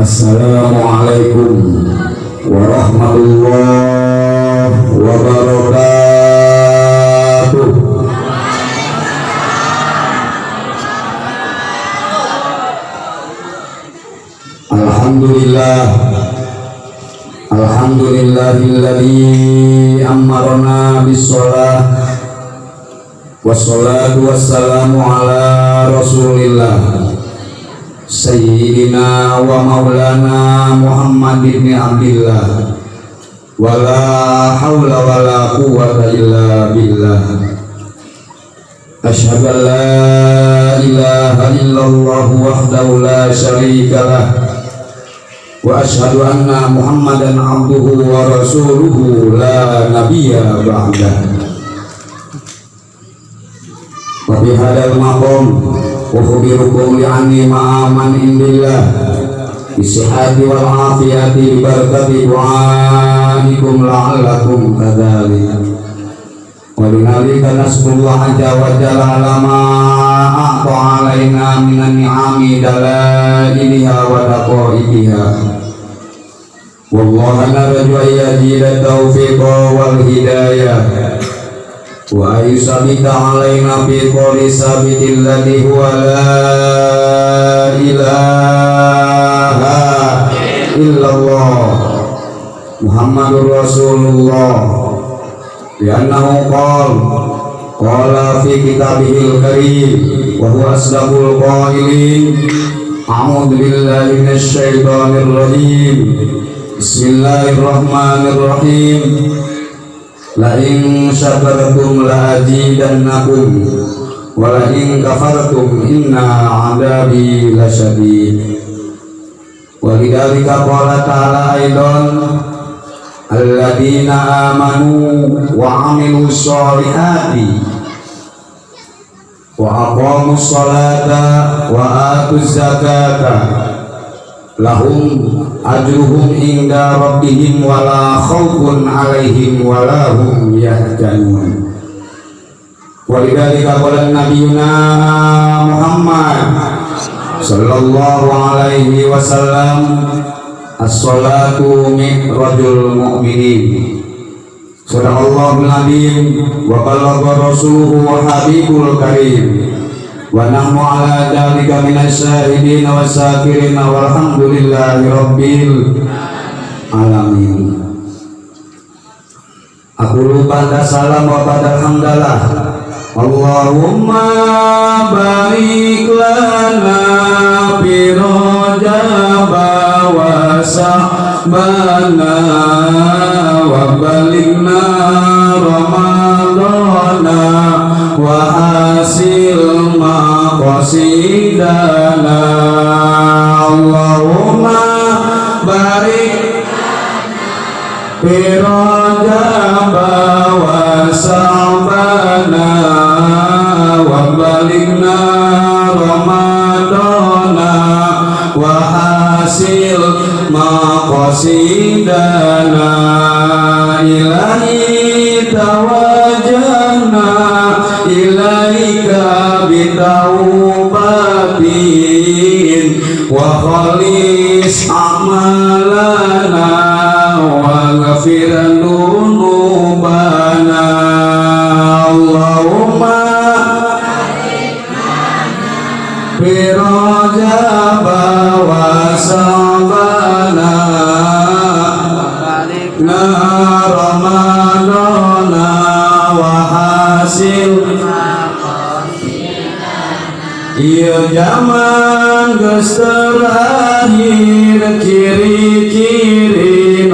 Assalamualaikum warahmatullahi wabarakatuh. Alhamdulillah, alhamdulillahilladzi amarna bis-shalah, wassalatu wassalamu ala rasulillah sayyidina wa maulana Muhammad ibn Abdillah, wala hawla wala quwwata illa billah. Asyhadu an la ilaha illallah wahdahu la syarika lah, wa asyhadu anna Muhammadan abduhu wa rasuluhu la nabiyya ba'dah. Wa bi hadzal maqam ukhbirukum li'anni ma'aman indillah bisihhati wal afiyati bi barakati du'aikum la'allakum kadzalik. Wa linalika nasrullah azza wa jalla ala ma a'ta alaina minan ni'ami dalailiha wa daqaiha. Wallaha narju an yazida taufiqa wal hidayah wa ayusabita alaina fi qawli sabitil ladzi huwa la ilaha illallah Muhammadur Rasulullah, li'annahu qala fi kitabihil karim wa huwa asdaqul qailin. A'udzu billahi minasy syaithanir rajim. Bismillahirrahmanirrahim. La in syakartum la azidannakum wa la in kafartum inna 'adzabi lasyadid. Wa lidzalika qala ta'ala aidan alladzina amanu wa 'amilus solihati wa aqamus salata wa atuz zakata lahum ajruhum inda rabbihim wala khaufun alaihim wala hum yahzanun. Walidzalika qala nabiyuna Muhammad sallallahu alaihi wasallam, as-salatu mi'rajul mu'minin. Sadaqallahul azim wa balagha rasuluhu wa habibul karim. Wa nahnu ala dzalika minasyahidin wa syakirin walhamdulillahi rabbil alamin. Aku lupa salam wa ba'da hamdalah. Allahumma barik lana fi Rajab wa Sya'bana wa balighna Ramadana wa hasil maqasidana. Allahumma barik fi Rajab wa Sya'bana wa balighna Ramadana wa hasil maqasidana. Ilahi tawajjahna ilaika bitaubatin wa khalis a'malana wa ghafir dzunubana. Allahumma fi Rajab wa Sya'bana na Ramadana wa hasil. Ieu zaman geus terakhir, ciri-ciri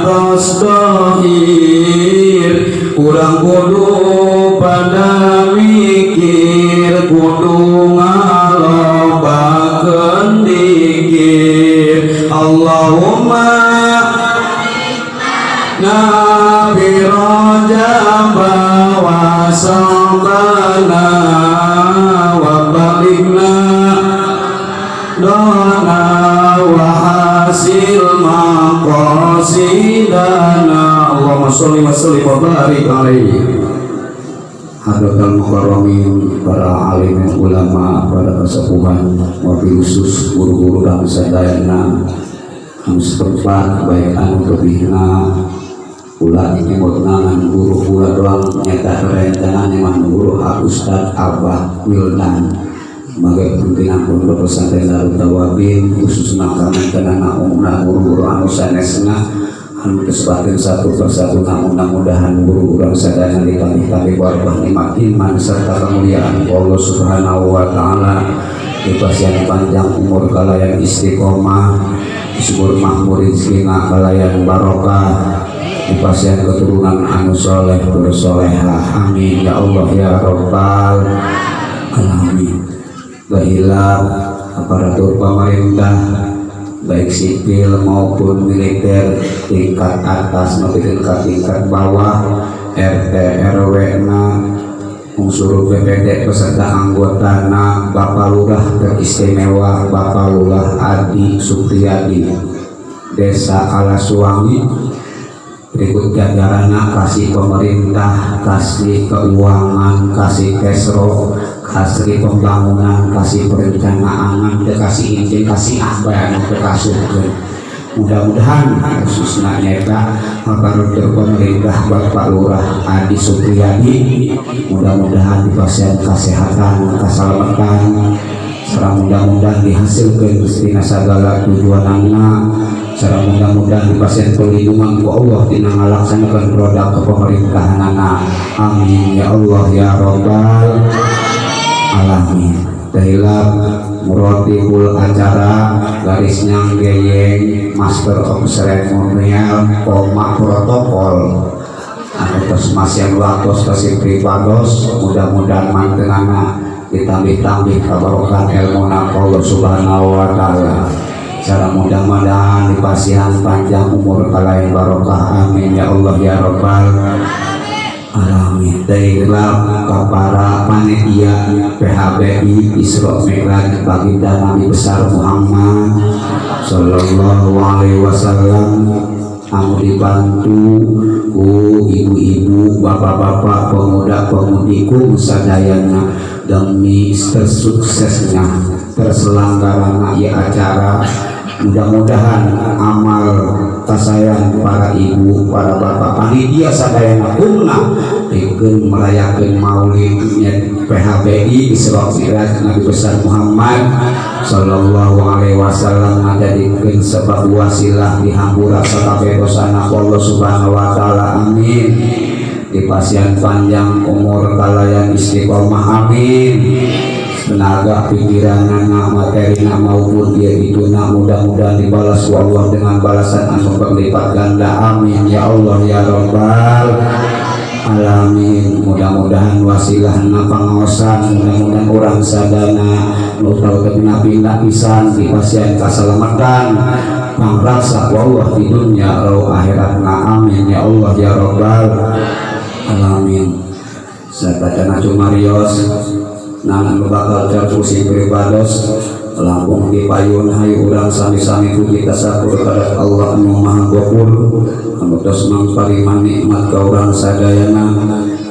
tos dohir, urang kudu pada mikir, kudu ngalobakeun dikir. Allahumma Nabi Rajab wa Sya'bana wa balighna dona wa hasil maqasidana. Allahumma sholli wa sallim wa barik alaihi. Hadratal mukarramin, para alim ulama, para kesepuhan, wabil khusus guru-guru kami sadayana. Anu setempat, baik anu tebihna kula nyebutna ngan guru kula doang, nyata rerencangan emang guru Ustaz Abah Wildan sebagai pimpinan Pondok Pesantren Darut Tawabin, khususnya kami umumna guru-guru anu sanesna anu disebatkeun satu persatu. Mudah-mudahan guru-guru sadayana ditambih-tambih barokah, nikmat iman, serta kemuliaan Allah Subhanahu wa Taala, dipasihan panjang umur kalayan istiqomah, subur makmur rezekina kalayan barokah, dipasihan keturunan anu soleh bersolehah. Amin ya Allah ya Rabbal Alamin. Bahilah aparatur pemerintah, baik sipil maupun militer, tingkat atas maupun tingkat tingkat bawah, RT RW na, unsur BPD beserta anggota na, Bapak Lurah teristimewa, Bapak Lurah Adi Supriyadi Desa Kalaswangi, berikut jajarannya, kasi pemerintah, kasi keuangan, kasi kesro, kasi pembangunan, kasi perencanaan, kasi izin, kasi apa yang kasihkeun. Mudah-mudahan khususnya nyata aparatur pemerintah, Bapak Lurah Adi Supriyadi, mudah-mudahan dipasihan kesehatan, keselamatan, serta mudah-mudahan dihasilkan tina segala tujuanana, serta mudah-mudahan dipasihan perlindungan ku Allah tina ngalaksanakan produk kepemerintahan. Amin ya Allah ya Rabbal Alamin. Dahilap murotibul acara, garisnya geyeng, master of ceremonial, koma protokol anu tos masihan waktos kasih privados, mudah-mudahan mantenana ditambih-tambih kabarokan ilmu Allah Subhanahu wa Ta'ala. Cara mudah-mudahan dipasihan panjang umur kalayan barokah. Amin ya Allah ya Rabbal Alamin. Dairlah para panitia PHBI Isra Mi'raj Baginda Nabi besar Muhammad Sallallahu Alaihi Wasallam anu dibantu ku ibu-ibu, bapak-bapak, pemuda-pemudi, ku sadayana demi tersuksesnya terselenggarana ya acara. Mudah-mudahan amal kasayan para ibu, para bapak, panitia sadayana kumna pikeun merayakan maulidnya PHBI Isra Mi'raj Nabi besar Muhammad Sallallahu Alaihi Wasallam ngajadikeun sebab wasilah dihampura sakabeh dosana Allah Subhanahu wa Taala. Amin. Dipasihan panjang umur kalayan istiqomah. Amin. Tenaga, pikiran, materi maupun dia itu nak, mudah-mudahan dibalas Allah dengan balasan anu berlipat ganda. Amin ya Allah ya Rabbal Alamin. Mudah-mudahan wasilah na pangaosan, mudah-mudahan urang sadana nu tau pindah pisan dipasihan kasalamatan, pangraksa Allah di dunia atau akhiratna. Amin ya Allah ya Rabbal Alamin. Satacana cumarios nang bakal pusing pribados langkung di payun, hayu urang sami-sami puji tasakur terhadap Allah anu Maha Ghafur anu tos mangpariman nikmat ka urang sadayana,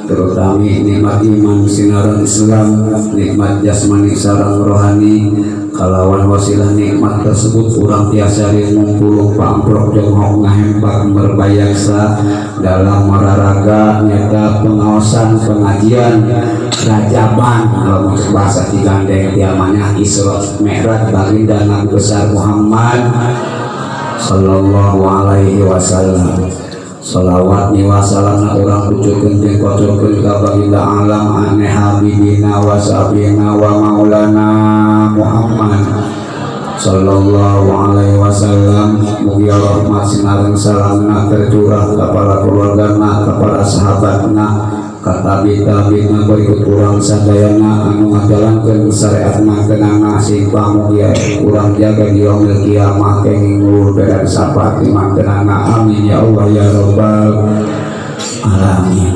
terutama nikmat iman sinareng Islam, nikmat jasmani sareng rohani. Kalawan wasilah nikmat tersebut urang tiasa ngumpul pamprok jonghok ngahempak merbayaksa dalam mararaga nyata pengaosan pengajian rajaban, kalau maksud bahasa Cigandeng tiamanya Isra Mi'raj Baginda Nabi besar Muhammad Sallallahu Alaihi Wasallam. Salawat ni wasalam urang pucukeun jeung kocorkeun ka baginda alam ane habibina wa sabina wa maulana Muhammad Sallallahu Alaihi Wasallam. Mugi rahmat sinareng salamna tercurah ka para keluargana, ka para sahabatna, ka tabi tabina, berikut urang sadayana anu ngajalankeun syariat mangkenana sing pamugia urang jaga di yaumil kiamah kenging luhur beran syafaat mangkenana. Amin ya Allah ya Rabbal Alamin.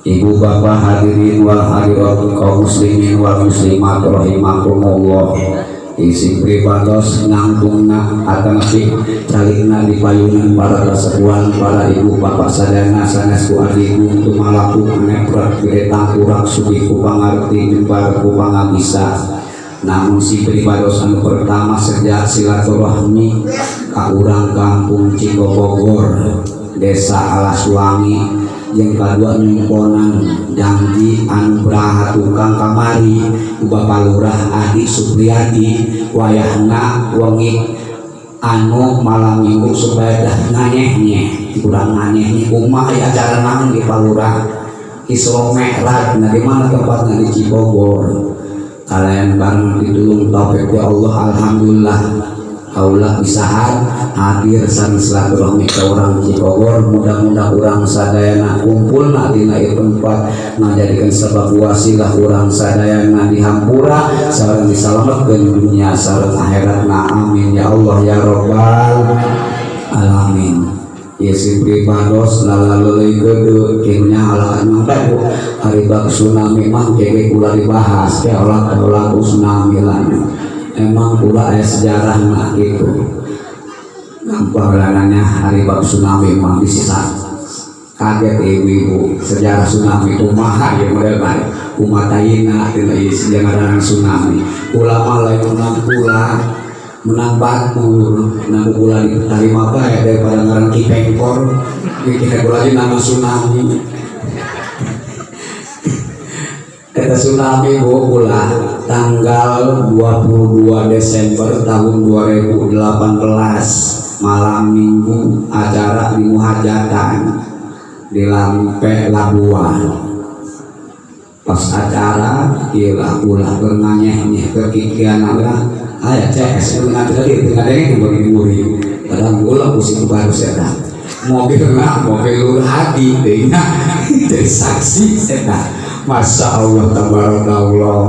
Ibu bapak, hadirin wal hadirat, kaum muslimin wal muslimat rahimakumullah, isi pribados nangtungna atanapi calikna di payunan para kasepuhan, para ibu bapak sadana, sanes ku adiku tumalaku, aneprak gede tangkurak, sugi ku pangarti, jembar ku pangabisa. Namun si pribados anu pertama sejak silaturahmi ka urang kampung Cikobogor, Desa Alaswangi. Yang kedua nyumponan janji anu beraha tukang kamari ku Bapak Lurah Adi Supriyadi, wayahna wengi anu malam Minggu supaya dah nganyeh-nyeh kurang nganyeh kumaha ya acara naon di Pak Lurah Isra Mi'raj. Nah, di mana tempatnya? Di Cibogor. Kalian bareng ditulung taufik ya Allah, alhamdulillah kaulah bisa hadir sareng silaturahmi ke orang Cibogor. Mudah-mudahan urang sadayana kumpul dina ieu tempat ngajadikeun sebab wasilah urang sadayana dihampura sareng disalametkeun dunia sareng akhiratna. Amin ya Allah ya Rabbal alamin. Ya, si pribados lalaluy gede kayaknya ala emang teh, Bu. Hari bab tsunami mah kayak kula dibahas kayak olah olah tsunami lah, emang kula aya sejarah mah gitu, gampang nanya. Hari bab tsunami mah disisa kaget ibu-ibu, sejarah tsunami kumaha ya, model bae kumaha tayina tina ieu sejarah tsunami. Kula mah lain menang, kula menang batur, menang kula diterima bae daripada ngaran Ki Pengkor kira kula aja nama tsunami. Eta tsunami, Bu, kula tanggal 22 Desember tahun 2018 malam Minggu, acara di Muhajatan di Lampe Labuan. Pas acara iyalah ulah bernanyeh kekikian lah aya CS dengan tadi dengan yang bagi padahal ulah pusing baru saya mobil lah, mobil Lurah Hadi deh jadi saksi saya. Masya Allah, tabarakallah.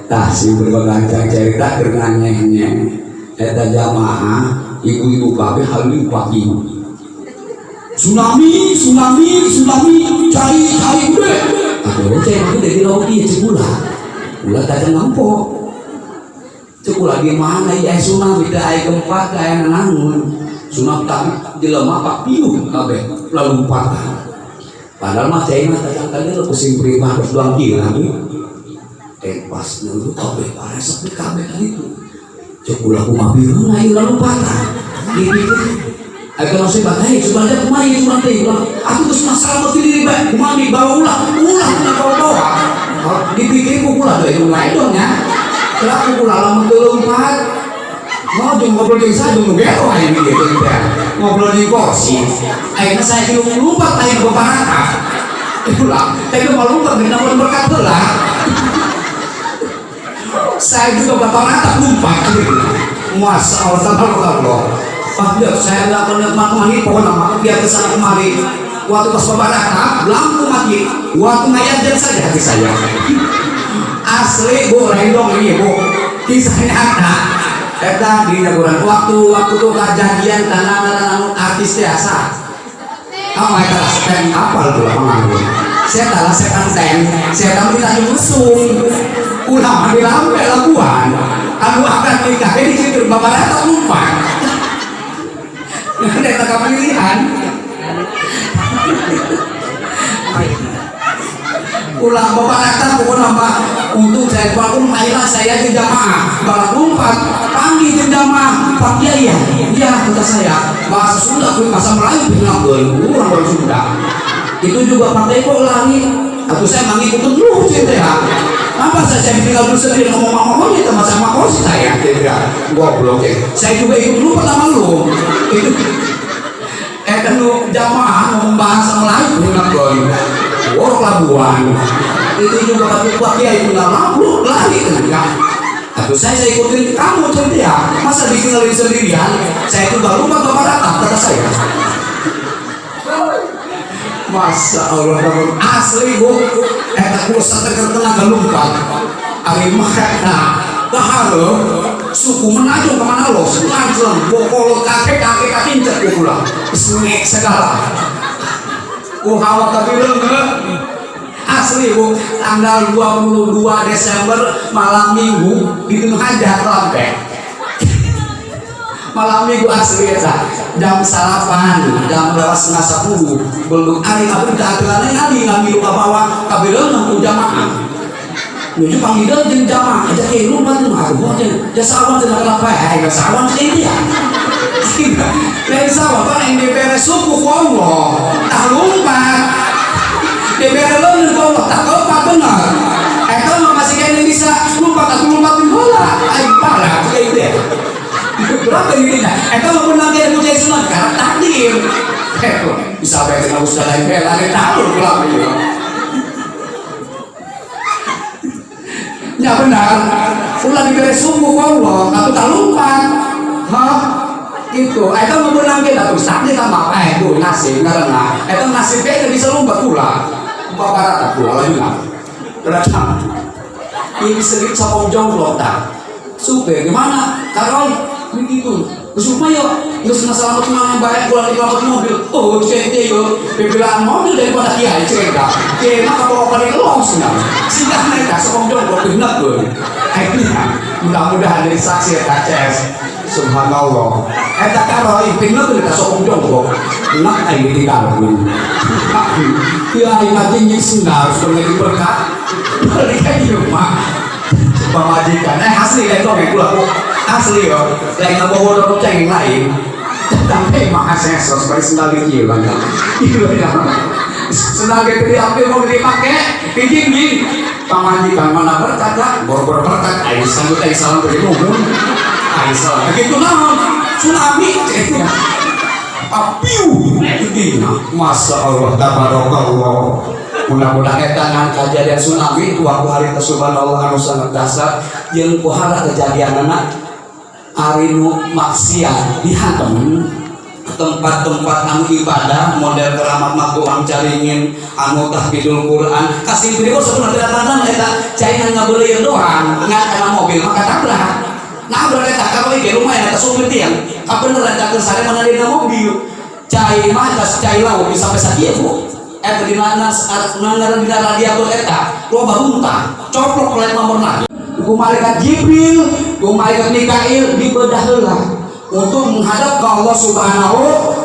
Tah, si berbagai cerita keur nganyeh eta jamaah ibu-ibu kabeh halu pagi, "Tsunami, tsunami, tsunami, cari cari gede." Aduh, cek aku dari laut ieu cek ulah ulah tajam ngampo cek ulah, di mana ya tsunami teh, aya gempa teh, aya naon tsunami, tapi jelema pak piuh kabeh lalumpatan. Padahal mah cai mah tajam kali lo pusing pribadi harus doang gila nih. Eh, pas nunggu kabeh paresep di kabeh kan itu cek ulah kumaha bieu ieu lalumpatan dipikir. Ayo kalau saya bagai, coba aja kumaha ieu curang teh ulah. Aku geus masalah mati diri bae, kumaha nih bawa ulah, ulah kena bawa-bawa. Dipikir ku kula deui nu lain dong nya. Kenapa kula lamun teu lompat? Mau jeung ngobrol jeung saya jeung nu gero aing gitu teh. Ngobrol di kursi. Ayeuna saya kieu lompat aing bebaraka. Itulah, tapi mau lompat dina berkat heula. Saya juga bapak rata lompat gitu. Masya Allah, tabarakallah. Pak, dia saya nggak pernah kemari, pokoknya mah biar kesana kemari. Waktu pas bapak datang, lampu mati. Waktu ngayajan saja hati saya. Asli, Bu, rendong ini, Bu. Kisah nyata. Eta di kurang waktu waktu tuh kejadian tanah tanah artis biasa. Oh my God, setan kapal tuh lah pengaruh. Saya tahu setan ten, setan kita usung. Ulah di lampe Labuan. Anu akan nikah di situ bapak datang lupa. Ada tak pilihan. Ulah bapak datang pokoknya apa untuk saya walaupun akhirnya saya di jamaah balap lompat panggil di jamaah, "Pak Kiai ya?" "Iya," kata saya. Bahasa Sunda, bahasa Melayu bilang kurang orang Sunda itu juga. "Pak Kiai kok lari?" Atau saya mengikuti dulu cerita ya apa, saya tinggal dulu sendiri ngomong ngomong itu sama sama saya tidak goblok ya. Saya juga ikut dulu pertama lu itu kan lu jamaah ngomong bahasa Melayu bilang Worok Labuan itu juga kata Pak Kiai nggak mampu lari enggak. Atau saya ikutin kamu cerita ya, masa ditinggalin sendirian? Saya itu baru lupa bapak datang, kata saya. Masa Allah, asli, Bu, eta pulsa teker tenaga lompat. Ari mah nah kahareup suku menajung kemana los langsung bokol kakek kakek katincet ku kula sengek segala ku hawa kabileungeut. Asli, Bu, tanggal 22 Desember malam Minggu di Gunung Hajat Lampe malam Minggu asli eta jam salapan, jam lewat 9.30 belum. Ari abdi keaturannya ari ngambil ka bawah kabileungeut ku jamaah. Nuju panggilan jeung jamaah aja ke lompat mah atuh jeung jasa awan teh kenapa eh jasa awan teh dia. Lain sawah kan yang dibere suku ku Allah tah lompat. Dibere leungeun ku Allah tah lompat bener. Eta mah masih kene bisa lompat atuh lompat heula. Aing parah teh dia. Berapa ini dah? Eta mah menang kene ku cai sunat karena takdir. Bisa bae cenah usaha lain bae lagi tahu kula ieu. Ya benar, ulah diberi suku ku Allah, atuh tak lompat. Hah? Gitu. Eta mah meunang ge atuh sakit sama bu nasib ngaranna. Eta nasib ge bisa lompat kula. Babarata kula lain mah. Berapa? Ini sedikit sokong jongklok tah. Supir gimana? Karoy begitu. Supaya geus selamat mana bae kula di mobil. Oh, cek yo bebelaan mobil daripada kiai cerita. Kiai mah kabawa paling los nya. Singgah mereka sokong jongklok genep euy. Akhirnya mudah-mudahan jadi saksi ya KCS. Subhanallah. Eta karoy genep ka sokong jongklok. Enak aing ditinggal. Kiai mah jeung sendal sudah berkat. Balik ka rumah. Pamajikan asli lain dongeng kula asli yo lain ngabohong ceng lain tapi mah asesos bari sendal ieu kan ieu ya sendal ge diambil mau dipake dijingjing pamajikan mana berkat lah boro-boro berkat aing sambut aing salam beri nuhun aing salam begitu naon tsunami cek apiu ini masya Allah tabarakallah. Mudah-mudahan eta ngan kejadian tsunami itu waktu hari teh subhanallah anu sangat dasar jeung pohara kejadianana ari nu maksiat dihantem tempat-tempat anu ibadah model keramat Maguang Caringin anu tahfidul Quran kasih beri sebenarnya datang eta cai ngan ngabeuleun doang ngan kana mobil maka tabrak nabrak eta ka ge lumayan eta supir tiang kabeneran eta keur sare mana dina mobil cai mah tas cai laut bisa sampai sakieu Bu eta dina ngaran dina radiator eta loba runtah coplok lain mamorna ku malaikat Jibril ku malaikat Mikail dibedah heula untuk menghadap ke Allah Subhanahu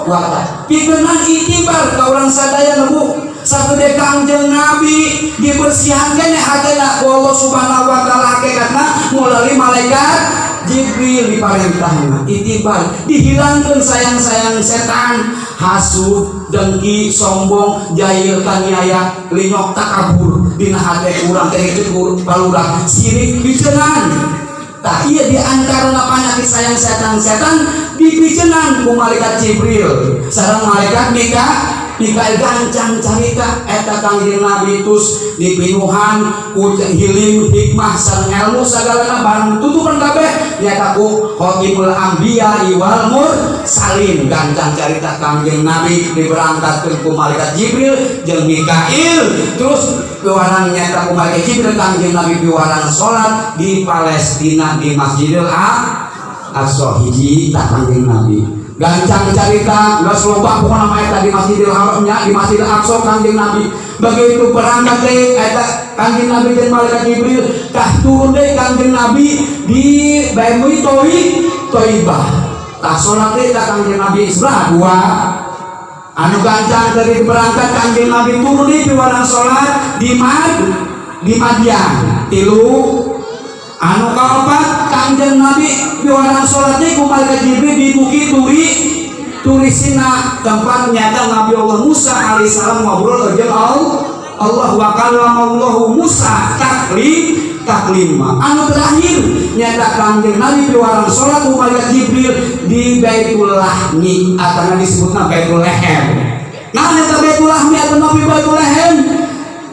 wa taala. Pikeun itibar ka urang sadaya Bu sagede Kangjeng Nabi dibersihan keneh hatena ku Allah Subhanahu wa taala hakikatna melalui malaikat Jibril diparentahna itibar dihilangkeun sayang-sayang setan hasud dengki sombong jahil kaniaya linyok takabur dina hate urang teh cukur palurah sirik picenan tah ieu di antara penyakit sayang setan-setan dipicenan ku malaikat Jibril sareng malaikat Mikail gancang carita eta Kangjeng Nabi tus dipinuhan ku hilim hikmah sareng ilmu sagalana barang tutupan kabeh nyata ku Khotimul Anbiya wal Mursalin gancang carita Kangjeng Nabi diberangkatkeun ku malaikat Jibril jeung Mikail terus piwarang nyata ku malaikat Jibril Kangjeng Nabi piwarang salat di Palestina di Masjidil Aqsa hiji tak Kangjeng Nabi gancang carita geus loba pokona mah eta di Masjidil Haramnya di Masjidil Aqsa Kangjeng Nabi begitu berangkat deui eta Kangjeng Nabi jeung malaikat Jibril tah turun deui Kangjeng Nabi di Bumi Thaibah tah salat deui ka Kangjeng Nabi sebelah dua anu gancang dari berangkat Kangjeng Nabi turun deui piwarang salat di Madian tilu anu kaopat Kangjeng Nabi piwarang salat deui ku malaikat Jibril di Bukit Turisina tempat nyata Nabi Allah Musa alaihissalam ngobrol jeung Allah wa kallamallahu Musa taklima anu terakhir nyata Kangjeng Nabi piwarang salat ku malaikat Jibril di Baitul Lahmi atau disebutna Baitul Lehem. Nah nyata Baitul Lahmi atau Nabi Baitul Lehem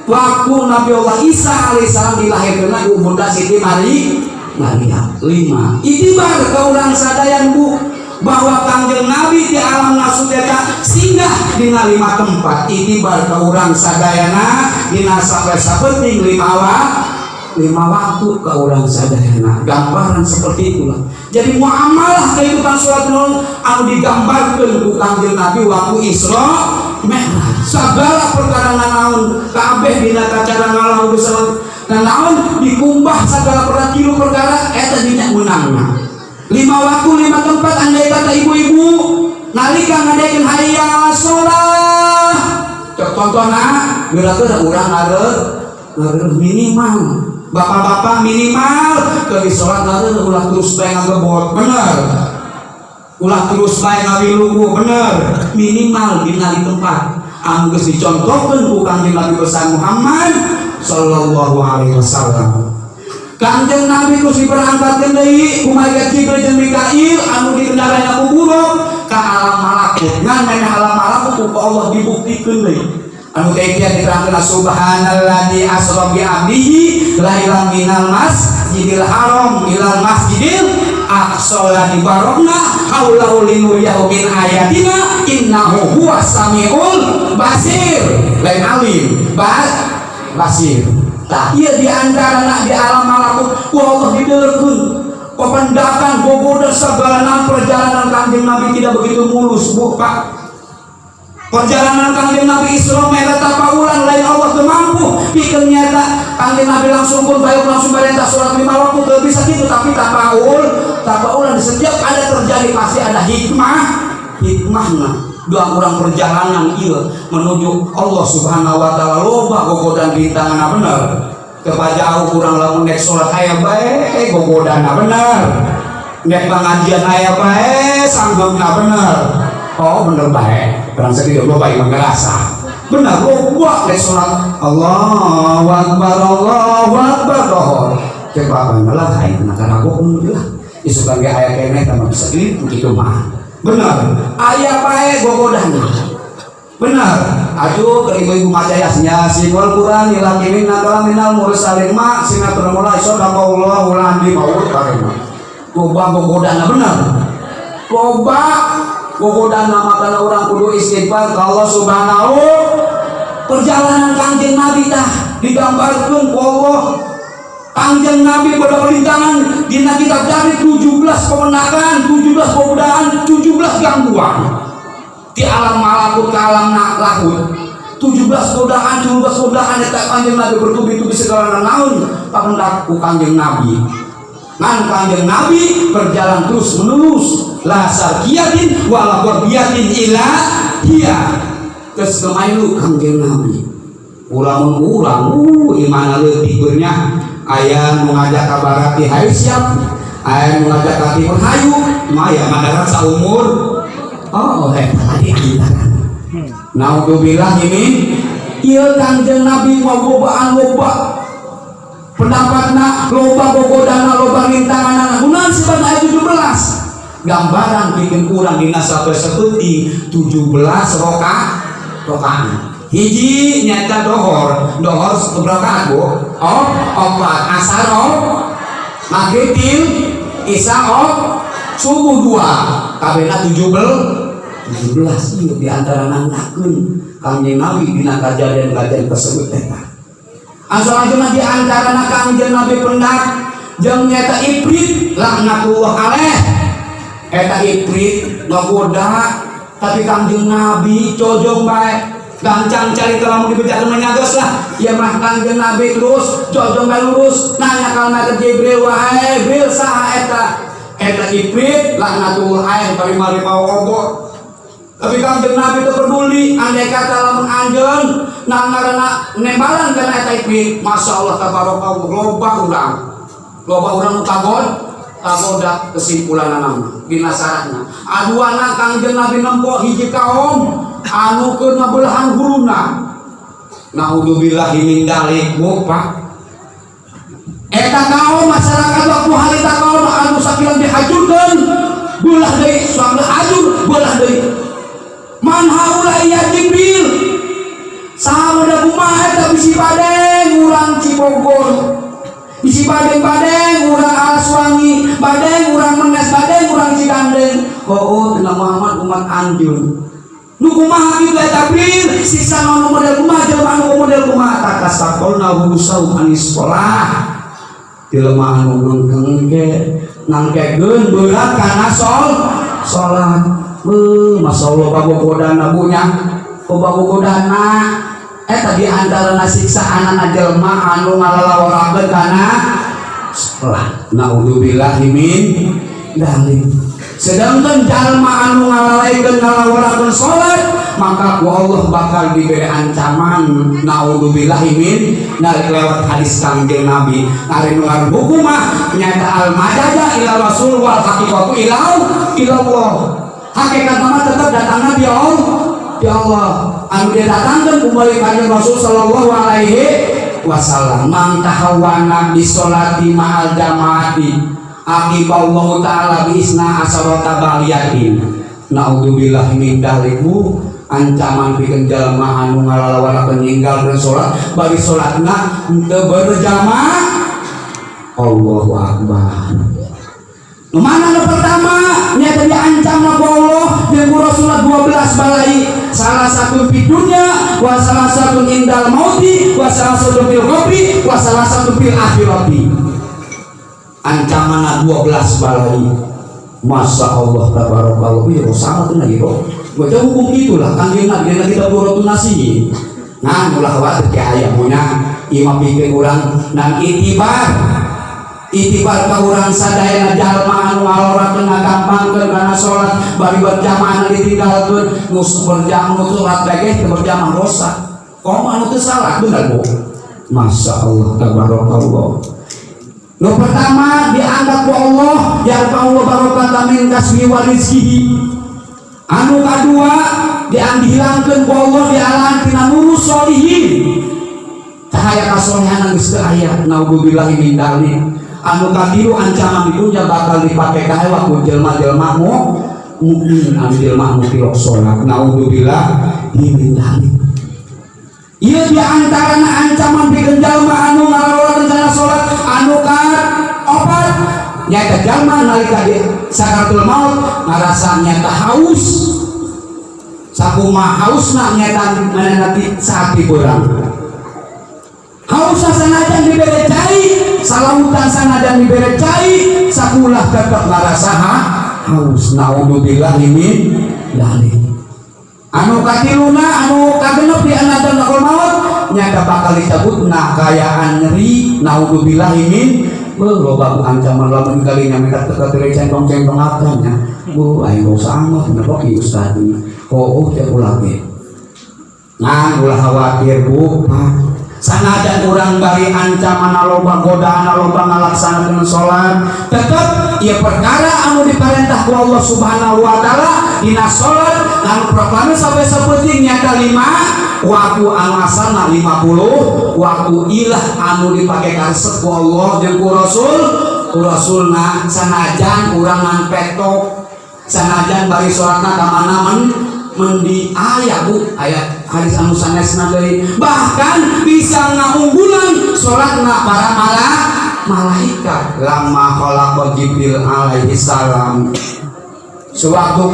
waktu Nabi Allah Isa alaihissalam dilahirkan ku Bunda Siti Maria 5 itibar ka urang sadayan Bu bahwa Kangjeng Nabi di alam nasut eta singgah dina 5 tempat itibar ka urang sadayana dina sampai sapenting 5 waktu ka urang sadayana gambaran seperti itulah. Jadi muamalah kehidupan sholat non anu digambarkeun ku Kangjeng Nabi waktu Isra Mi'raj segala perkara nanaon kabeh dina cara ngalah urusan nanaon dikumbah segala perkara tilu perkara eta dina meunangna 5 waktu 5 tempat andai kata ibu-ibu nalika ngadekeun hayya ala sholah cok contohna geura-geura urang ngareuh minimal Bapak-bapak minimal ke di sholat ngareureuh, ulah terus bae ngagebot, bener. Ulah terus bae ngawilugu, bener. Minimal dina di tempat anu geus dicontohkeun ku Kangjeng Nabi besar Muhammad sallallahu alaihi wasallam. Kangjeng Nabi terus diberangkatkeun deui ku malaikat Jibril jeung Mikail anu dikendaraan ku buruk ka alam malakut. Ngan memeh alam malakut ku Allah dibuktikeun deui. Anu teh diterangkeun, subhanalladzi asra bi abdihi lailan minal masjidil haram ilal masjidil aqsa alladzi barakna haulahu linuriyahu min ayatina innahu huwas samiul basir. Lain alim, basir. Tah, ieu di antara di alam malakut ku Allah dideurkeun pependakan gogoda segala. Perjalanan Kanjeng Nabi tidak begitu mulus, Bu, Pak. Perjalanan Kanjeng Nabi Isra Mi'raj tapaulan, lain Allah teu mampu pikeun nyata Kanjeng Nabi langsung pun bayar, langsung perintah sholat lima waktu, teu bisa gitu. Tapi tapaulan, di setiap ada terjadi pasti ada hikmah hikmahna. Dua kurang perjalanan ieu menuju Allah Subhanahu wa taala loba gogodan rintangan, bener. Kepada jauh kurang lamun nek salat aya bae gogodana, bener. Nek pengajian aya bae sanggupna, bener. Oh, bener bae. Barang sakitu loba yang ngerasa bener loba. Nek salat Allahu akbar, Allahu akbar, dohor cek bapak lah, aing mah karago lah, isukan ge aya keneh tambah bisa gitu mah. Benar, aya bae gogodana, benar. Aduh, ke ibu-ibu maca yasin, yasin wal Quran ila innaka minal mursalin ma sinatron mulai sadaqallahu alazim mau karena loba gogodana, benar, loba gogodana. Makana urang kudu istighfar ka Allah Subhanahu. Perjalanan Kangjeng Nabi tah digambarkeun ku Allah. Kangjeng Nabi pada perintangan dina kitab dari 17 pemenangan, 17 pemudahan, 17 gangguan di alam malakut ke alam lahut. 17 godaan, 17 godaan eta Kangjeng Nabi bertubi-tubi segala naon papendak ku Kangjeng Nabi. Ngan Kangjeng Nabi berjalan terus menerus, la sarkiyatin wala gharbiyatin ila hiya. Terus kemailu Kangjeng Nabi. Urang urang imana leutik bernya, aya nu ngajak ka barat di hayu siap, aya nu ngajak ka timur hayu, maya madarat saumur. Oh, eta tadi antara. Naudzubillah, ini ieu Kangjeng Nabi ngobobaan loba pendapatna, loba gogodana, loba rintanganana. Gunaon sifat ayat 17 gambaran bikin kurang dina sampai seperti 17 rokaat. Hiji nyata dohor. Dohor berapa, Bu? Oh, opat. Asar, oh, maghrib til, isya, oh, subuh dua, kabehna 17. Ieu di antara nandakeun Kangjeng Nabi dina kajadian-kajadian tersebut eta. Asup di antara Kangjeng Nabi pendak jeung nyata ifrit laknatullah alaih. Eta ifrit ngagoda, tapi Kangjeng Nabi cojong bae gancang cari. Kalau mau dibejakeun mah nyagos lah ya mah. Kangjeng Nabi terus cojong bae lurus, nanya ka malaikat Jibril, "Wahai Jibril, saha eta?" "Eta ifrit laknatullah alaih, tapi mari mau obor." Tapi Kangjeng Nabi itu peduli, andai kata lamun anjeun nah ngaranna nembalan kana eta ifrit, Masya Allah tabarakallah, loba urang. Loba urang nu kagoda. Kesimpulan nama dina sarahna. Aduana Kangjeng Nabi nempo hiji kaum anu keur ngabelahan guruna. Naudzubillahi min dalik, Bu, Pak. Eta kaum masyarakat waktu harita, kaum anu sakilan dihajurkeun, belah deui, suami hajur, belah deui. Man haula ya Jibril? Saha da, kumaha eta? Bisi badeng urang Cibogor, bisi badeng-badeng urang Alaswangi, badeng urang Menes, badeng urang Cigandeng. Oh, tina Muhammad umat anjeun. Nu kumaha kitu eta, Bril? Siksa nu model kumaha, jelema nu model kumaha? Takasakolna wusau anis sekolah, jelema anu ngengke nangkekeun berat kana salat. Beuh, masyaallah, bagogodana bunya, bagogodana. Eta di antara siksaan jelema anu ngalalaworakeun kana salat. Naudzubillahi min dzalik. Sedangkan jalma anu ngalalaikeun, ngalaworakeun salat. maka ku Allah bakal diberi ancaman, naudzubillahi min. Nah, lewat hadis Kangjeng Nabi, ari nu ngaran hukum mah nyata al majaza ila rasul wal haqiqatu ila ilallah. Hakikat mah tetap datangnya di Allah, di Allah anu dia datangkan kembali Kanjeng Rasul sallallahu alaihi wasallam. Man tahawwana bisolati ma'al jamaati aqiballahu ta'ala bi isna asarata baliyatin, naudzubillah min dzalik. Ancaman pikeun jalma anu ngalalawanakeun ninggalkeun salat bari salatna teu berjamaah. Allahu akbar. Nu mana nu pertama nyata diancam ku Allah jeung ku Rasulullah 12 balai, salah satu di dunia wa salah satu indal mauti wa salah satu fil qabri wa salah satu fil akhirati. Ancaman 12 balai. Masya Allah, tabarakallah. Iya, sama tuh lagi kok. Baca hukum itulah Kanjeng Nabi dina kitab Durratun Nasihin. Nah, ulah khawatir ke aya punya imam pikir urang dan itibar itibar ka urang sadayana. Jalma anu ngalorakeun, ngagampangkeun kana salat bari berjamaah ditinggalkeun, nu berjamaah, nu salat bae teu berjamaah dosa, komo anu teu salat. Bener, Bu? Masya Allah, tabarakallah. Nu pertama dianggap ku Allah yarfa'u barakata min kasbi wa rizqihi. Anu kadua dihilangkeun ku Allah dialan tina nurus solihin, cahaya kasolehan geus teu aya, naudzubillahi min dzalik. Anu katilu, ancaman di dunya bakal dipake kahewa ku jelma-jelma mu mukmin, anu jelma anu tilok salat, naudzubillah min dzalik. Ieu di antarana ancaman pikeun jalma anu ngalawan rencana salat. Anu opat nyaeta jalma nalika di sakaratul maut ngarasa nyata haus, sakumaha hausna nyata manehna saat beurang haus, sanajan dibere cai salautan, sanajan dibere cai sakulah tetep ngarasa haus, naudzubillah min dzalik. Anu katiluna, anu kagenep di anadal maut nyata bakal dicabutna kaayaan nyeri, naudzubillah min. Beuh, loba bu ancaman. Lamun kali nya mereka teka tele centong-centong nya, bu, aing gak usah amat kenapa ki ustad. Oh, cek ulah ge. Nah, ulah khawatir, Bu, Pak. Sanajan urang bari ancaman loba, godaan loba, ngalaksanakeun salat tetep ieu perkara anu diperintah ku Allah Subhanahu wa taala dina salat anu proklami sampai sapenting nyata lima waktu, anu asalna 50 waktu ilah anu dipake karesep ku Allah jeung ku Rasul, ku Rasulna. Sanajan urang ngan petok, sanajan bari salatna ka mana men mendi, aya, Bu, aya hadis anu sanesna deui, bahkan bisa ngaunggulan salatna para malaikat. Lama khalaqa Jibril alaihi salam, sewaktu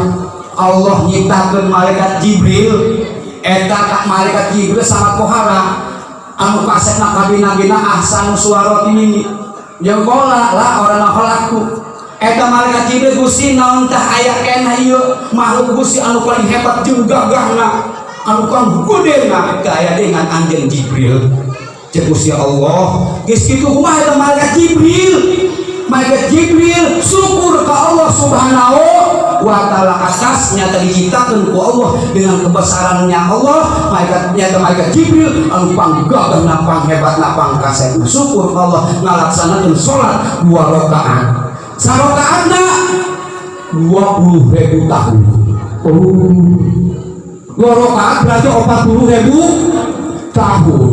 Allah nyiptakeun malaikat Jibril, eta ka malaikat Jibril sangat pohara anu kasepna kabina-bina ahsanu suarati minni jeung qala la orang khalaqtu. Eta malaikat Jibril, "Gusti, naon tah aya keneh ieu makhluk Gusti anu paling hebat jeung gagahna, anu kang gedena teu aya dengan anjeun Jibril?" Cek Gusti Allah, geus kitu kumaha eta malaikat Jibril? Malaikat Jibril syukur ke Allah Subhanahu wa taala atas nyata diciptakan ku Allah dengan kebesarannya Allah. Malaikat nyata malaikat Jibril anu panggagah, pang hebat, pang kasep, syukur ke Allah ngalaksanakeun salat dua rakaat, sarakaatna 20.000 tahun. Oh, dua rakaat berarti 40.000 tahun.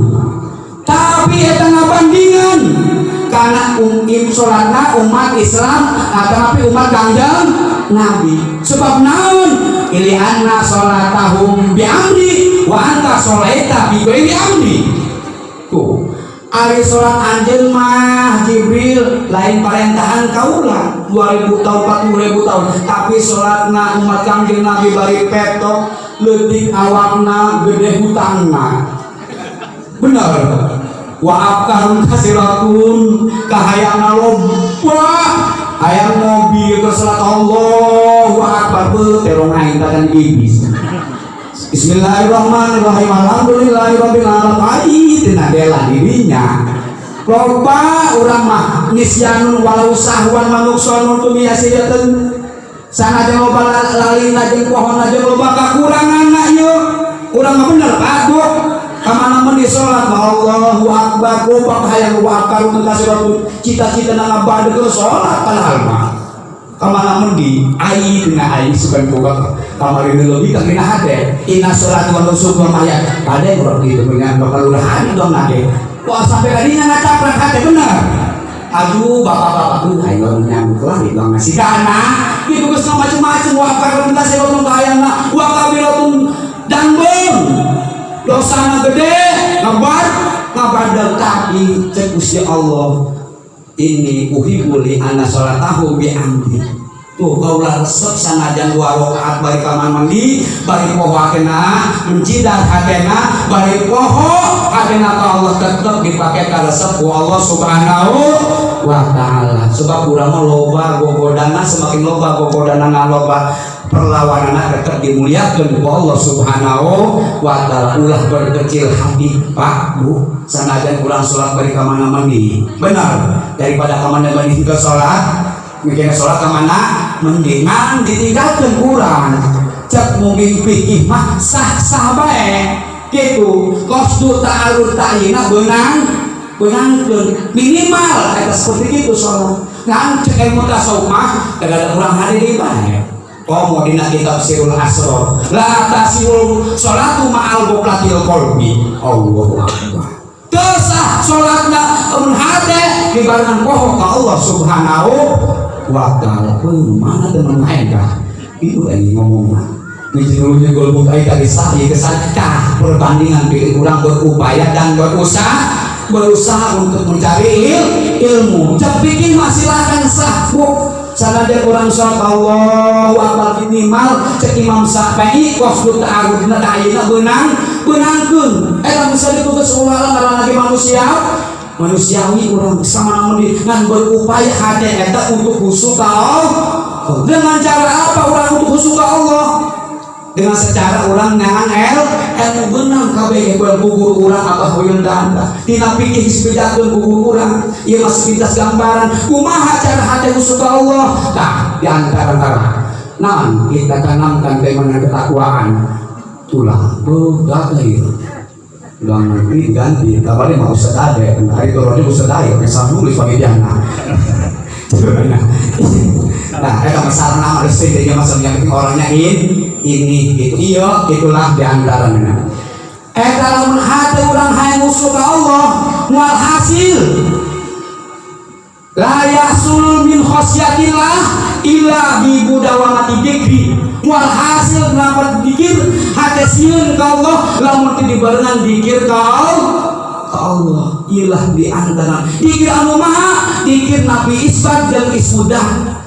Tapi eta ngabandingan karena sholatna umat Islam atau umat Kangjeng Nabi. Sebab naon? Ili anna sholatahum bi amri wa anta sholaita bi ghairi amri. Tuh, ari sholat anjeun mah Jibril lain parentahan kaula 2000 tahun, 40.000 tahun, tapi sholatna umat Kangjeng Nabi bari petok, leutik awakna, gede hutangna. Bener, wa afkarun kasiratun, kahayangna loba, hayang mobil ke salat, Allahu akbar, beuh, terong aing takan iblis. Bismillahirrahmanirrahim, alhamdulillahirabbil alamin, tina bela dirinya. Loba urang mah nisyanun walau sahwan manuksonun tumiyasiyatan. Sanajan loba lalina jeung pohona jeung loba kakuranganna, ieu urang mah bener, Pak, Bu. Kamana mun di salat mah Allahu akbar, loba hayang, loba akar kasih cita-cita na ngabade ke salat, padahal mah kamana mendi ai dina ai sugan boga kamari nu leuwih ka dina hate. Inna sholati wa nusuki wa mahya kade urang gitu dengan bakal ulah dong nage. Wah, sampai kadinya ngacaprak hate, bener. Aduh, bapak-bapak tuh ayo nyambut lah itu ngasih kana itu geus macem-macem. Wa akbar kasiratun kahayangna wa kabiratun danbun dosana gede ngabar ngabar, tapi cek Gusti Allah, inni uhibbu li anna sholatahu bi amdi. Tuh, kaulah resep sanajan dua rakaat bari ka mandi, bari poho hatena, mencidar hatena, bari poho hatena ka Allah, tetep dipake ka resep ku Allah Subhanahu wa Ta'ala. Sebab urang mah loba gogodana, semakin loba gogodana ngaloba perlawanana, tetap dimuliakan ku Allah Subhanahu wa Ta'ala. Ulah berkecil hati, Pak, Bu, sanajan kurang sholat bari ka mana mandi, benar, daripada ka mana mandi ke sholat, mikirnya sholat ke mana mendingan ditinggalkan kurang. Cek mungkin pikir mah sah-sah bae gitu, qasdu ta'arud ta'yina benang benangkeun minimal eta seperti itu sholat. Ngan cek ilmu tasawuf mah kada kurang hari deui bae. Komo dina kitab Sirul Asror, la tasihhul sholatu ma'al ghaflatil qalbi. Allahu akbar. Teu sah salatna amun hate dibarengan poho ka Allah Subhanahu wa Ta'ala. Mana teman main kah itu ini ngomong mah. Dulunya golbut ai tadi sah ieu kesan tah perbandingan bikin urang berupaya dan berusaha, berusaha untuk mencari ilmu. Cek bikin mah silakan sah, Bu. Sanajan urang sholat Allahu akbar, minimal cek Imam Syafi'i qasdu ta'arudna ta'ayina beunang beunangkeun. Eta misalnya itu geus ulah ngaran lagi manusia manusiawi, urang sama namun di ngan berupaya hati eta untuk khusyuk ka Allah. Dengan cara apa orang untuk khusyuk ka Allah? Dengan secara orang ngangan ilmu benang kabeh ku guru urang atau hoyong danda dina pikir dibejakeun ku guru urang. Ieu mah sepintas gambaran kumaha cara hati khusyuk ka Allah. Tah, di antara naon kita tanamkan keimanan, ketakwaan tulah. Oh, gagah ieu. Udah nanti diganti, kabarnya mau Ustaz Ade, hari turunnya Ustaz Ade, bisa nulis bagi dia. Nah, itu masalah nama listrik, jadi masalah yang penting orangnya ini gitu. Iya, itulah diantaranya. Eta lamun hati urang hayang khusyuk ka Allah, moal hasil. La yahsul min khasyatillah illa bi mudawamati dzikri. Moal hasil kenapa dikir hati sieun ka Allah lamun teu dibarengan dikir ka Allah. Ilah di antara dikir anu maha dikir nabi isbat jeung ismudah,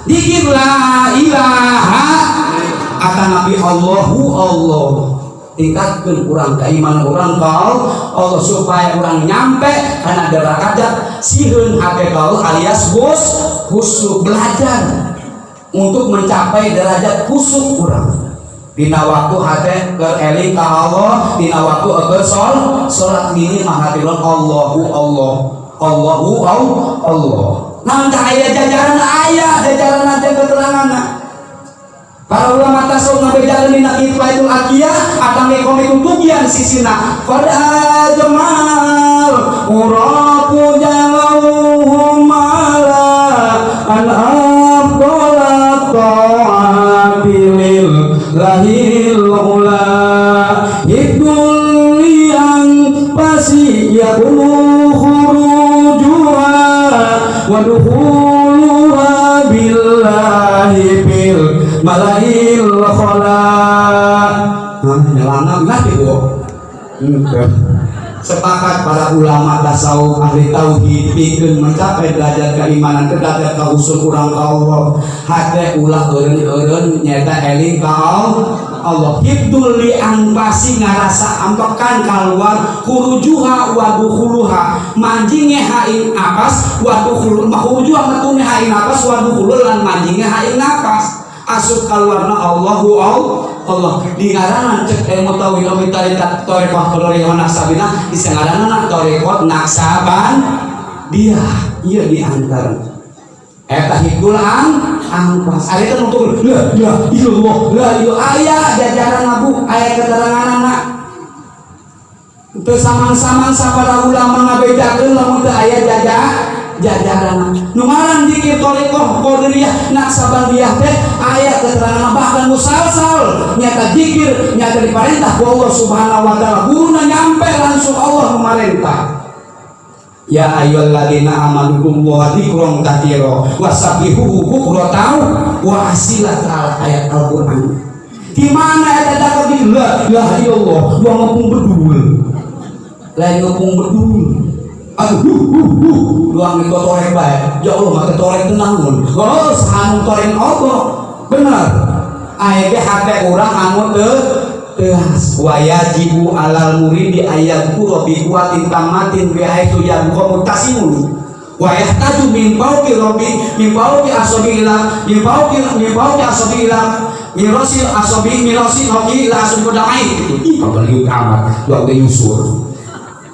dikir la ilaha atau nabi Allahu Allah. Tingkatkan urang keimanan urang ka Allah supaya urang nyampe karena derajat sieun hati ka Allah alias khusyuk. Belajar untuk mencapai derajat khusyuk urang dina waktu hate keur eling ka Allah, dina waktu keur salat, minimal hati urang Allahu Allah, Allahu Allah. Nah, aya jajaran, aya jajaran aja keterangan. Para ulama tasawuf ngabejakeun dina Kifayatul Atqiya atau Miqamatul Tughyan sisina qad ajmal urafu jalauhum ala an afdala ta'ati lillahil ula hibdul anfasi yakunu khurujuha wa dukhuluha billahi fil malail khala. Nah, nyelana ngerti, Bu. Sepakat para ulama tasawuf ahli tauhid, pikeun mencapai derajat keimanan, derajat kausul urang ka Allah, hate ulah eureun-eureun nyata eling ka Allah. Hibdul li anfasi ngarasa ampekan keluar, khurujuha wa dukhuluha manjinge ha ing napas, wa dukhul khurujuha metune ha ing napas, wa dukhulul lan manjinge ha ing napas asup kaluarna Allahu Allah. Di ngaranan cek ilmu tauhid umi tarikat thariqah thariqah naksabina, di ngaranan thariqah naksaban dia, iya, di antara eta hibdul an Ampas. Aya kan untuk la ilaha illallah, la ilaha, aya jajaran, Bu, aya keterangan. Teu samang-samang sabaraha ulama ngabejakeun lamun teu aya jajaran. Nu ngaran dikir thoriqoh Qadiriyah Naqsabandiyah teh aya keterangan, bahkan musalsal, nyata dikir nyata diperintah ku Allah Subhanahu wa Taala. Guruna nyampe langsung Allah memerintah, "Ya ayyuhalladzina amanu dzkurullaha dzikran katsira wasabbihuhu bukratan wa asila." Ayat Al-Qur'an. Di mana eta dapat di la ilaha illallah dua ngepung bedul, lain ngepung bedul. Aduh, huh, huh, huh. Doang itu torek bae. Ya Allah, maka torek tenang. Oh, anu torek Allah. Bener. Aya ge hate urang anu teu teas. Wa yajibu alal muridi ayyadzkura bi quwwatin tammatin bi haitsu yabqa muttasimun wa yahtaju min fawqi rabbi min fawqi asabi ila min fawqi asabi ila min rasil asabi min rasil hoki ila asabi kodamai gitu. Ih, kabeliuk amat dua ge nyusur.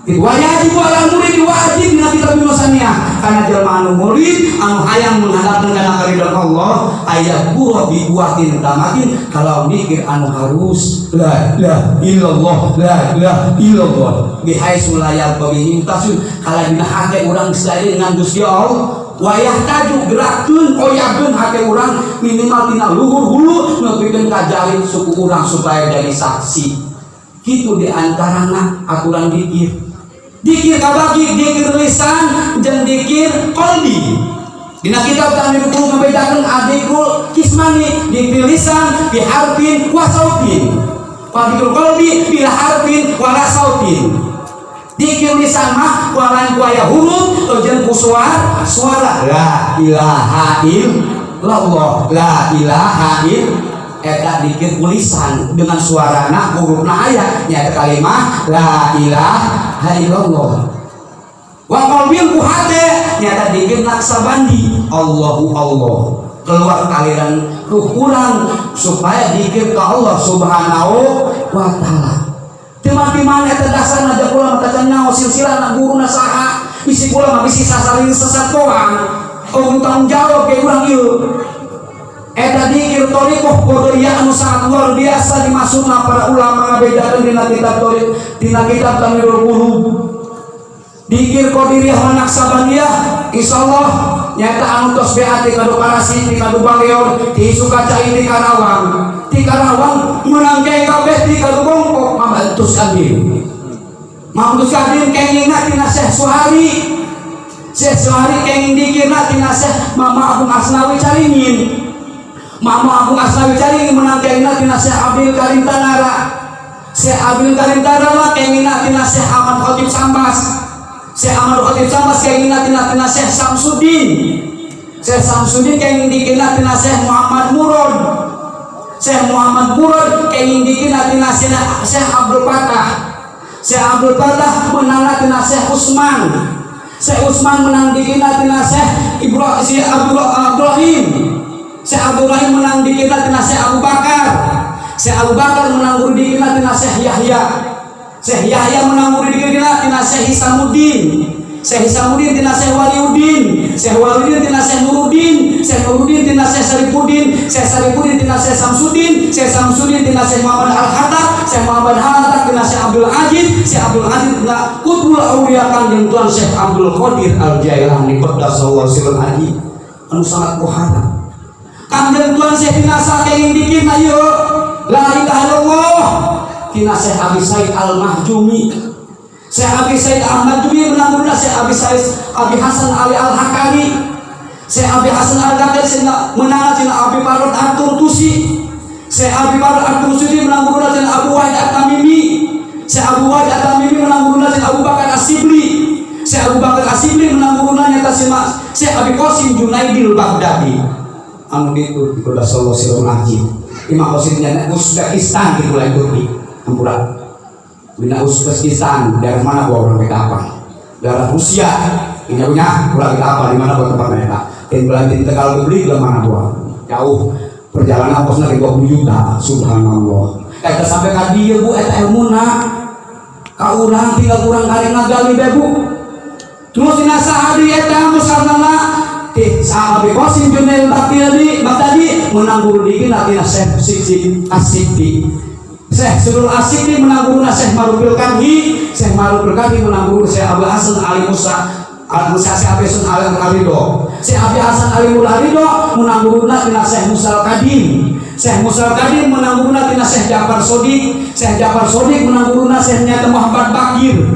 Wa yajibu alal murid, wajib dina kitab Nusaniyah karena jelma anu murid anu hayang menghadapkan kana karidhaan Allah, ayyadzkura bi quwwatin tammatin, kalau mikir anu harus la ilaha illallah, la ilaha illallah, bihaitsu la yabghi tasun, kalau dina hate urang sadaya dengan Gusti Allah. Wa yahtaju, gerakkeun, oyakeun hate urang minimal tina luhur hulu nepikeun ka jari suku urang supaya jadi saksi. Kitu di antarana aturan dikir. Dikir kabagi dikir lisan jeung dikir qalbi. Dina kitab Ta'mirul Qulub ngabedakeun adzikru qismani, dikir lisan bi harfin wa sautin, wa dikir qalbi bila harfin wa la sautin. Dikir lisan mah lain ku aya huruf jeung ku suara. Suara la ilaha illallah, la ilaha illallah, eta dikir ku lisan dengan suarana, hurufna aya, nyaeta kalimah la ilaha illallah. Wa qalbin, ku hate, nyata dikir Naqsabandi, Allahu Allah, keluar aliran ruh urang supaya dikir ke Allah Subhanahu wa Taala. Cuma di mana eta dasarna aja kula mah tacan nyaho silsilahna, guruna saha. Bisi kula mah bisi sasaring sesat doang. Oh, tanggung jawab ke urang ieu. Eta dikir thoriqoh Qadiriyah anu sangat luar biasa, dimasukna para ulama ngabedakeun dina kitab thoriq, dina kitab Tanwirul Qulub. Dikir Qadiriyah wa Naqsabandiyah insyaallah nyata anu tos BAT kadu Parasi, ti kadu Baleor, ti Sukacai, ti Karawang, ti Karawang menang kabeh, ti kadu Bongkok Mamantus Kadim. Mamantus Kadim kengingna tina Syekh Suhari. Syekh Suhari kenging dikirna tina Syekh Mama Agung Asnawi Caringin. Mama Agung Asnawi Caringin menang kengingna tina Syekh Abdul Karim Tanara. Syekh Abdul Karim Tanara kengingna tina Syekh Ahmad Khatib Sambas. Syekh Ahmad Khatib Sambas kengingna tina Syekh Samsudin. Syekh Samsudin kenging dikirna tina Syekh Muhammad Murad. Syekh Muhammad Murad kenging dikirna tina Syekh Abdul Fatah. Syekh Abdul Fatah menang tina Syekh Usman. Syekh Usman menang dikirna tina Syekh Ibrahim, Syekh Abdul Abdurrahim. Syekh Abdul Rahim menang dikirna tina Syekh Abu Bakar. Syekh Abu Bakar menang guru dikirna tina Syekh Yahya. Syekh Yahya menang guru dikirna tina Syekh Hisamuddin. Syekh Hisamuddin tina Syekh Waliuddin. Syekh Waliuddin tina Syekh Nuruddin. Syekh Nuruddin tina Syekh Saripudin. Syekh Saripudin tina Syekh Samsudin. Syekh Samsudin tina Syekh Muhammad Al-Hatta. Syekh Muhammad Al-Hatta tina Syekh Abdul Aziz. Syekh Abdul Aziz tina Qutbul Auliya Kanjeng Tuan Syekh Abdul Qadir Al-Jailani qaddasallahu sirrul aziz anu sangat muharram. Kanjeng Tuan Syekh tina saking dikirna ieu la ilaha illallah tina Syekh Abi Said Al-Mahjumi. Syekh Abi Said Al-Mahjumi menang Syekh Abi Said Abi Hasan Ali Al-Hakani. Syekh Abi Hasan Al-Hakani menang tina Abi Farod At-Turtusi. Syekh Abi Farod At-Turtusi menang tina Abu Wahid At-Tamimi. Syekh Abu Wahid At-Tamimi menang tina Abu Bakar As-Sibli. Syekh Abu Bakar As-Sibli menang nyata Syekh Abi Qasim Junaidil Baghdadi anu ditu di kota Solo Sirul Aji. Imam Qasimnya Uzbekistan gitu lah, Turki ampura. Bina Uzbekistan daerah mana gua orang kita apa, daerah Rusia ini punya kurang kita apa, di mana buat tempat mereka yang di Tegal beli ke mana gua jauh perjalanan ongkosnya 20 juta. Subhanallah, eta sampai ka dieu, Bu, eta ilmuna ka urang tinggal kurang kali ngagali be, Bu. Terus dina sahadi eta musarnana. Ti Abi Qasim Junaid Baghdadi, Baghdadi menang guru dikirna tina Syekh Sik Asikti. Syekh Surul Asikti menang guru Syekh Marufil Karhi. Syekh Marufil Karhi menang guru Syekh Abu Hasan Ali Musa Al Musa, Syekh Abi Hasan Ali Ridho. Syekh Abi Hasan Ali Ridho menang guruna tina Syekh Musa Al Kadim. Syekh Musa Al Kadim menang guruna tina Syekh Ja'far Sodik. Syekh Ja'far Sodik menang guruna Syekh Nyata Muhammad Bakir.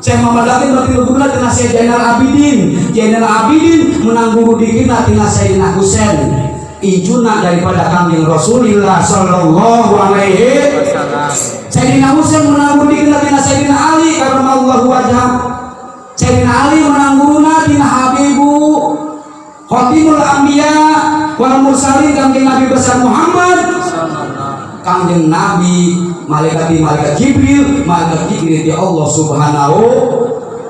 Syekh Muhammad Bakir berarti guruna tina Syekh Zainal Abidin. Zainal Abidin menang guru dikirna tina Sayyidina Husain, incuna daripada Kangjeng Rasulullah sallallahu alaihi. Sayyidina Husain menang guru dikirna tina Sayyidina Ali karramallahu wajhah. Sayyidina Ali menang guruna tina Habibu Khotimul Anbiya wal Mursalin, Kangjeng Nabi besar Muhammad. Kangjeng Nabi malaikat, malaikat Jibril, malaikat Jibril di Allah Subhanahu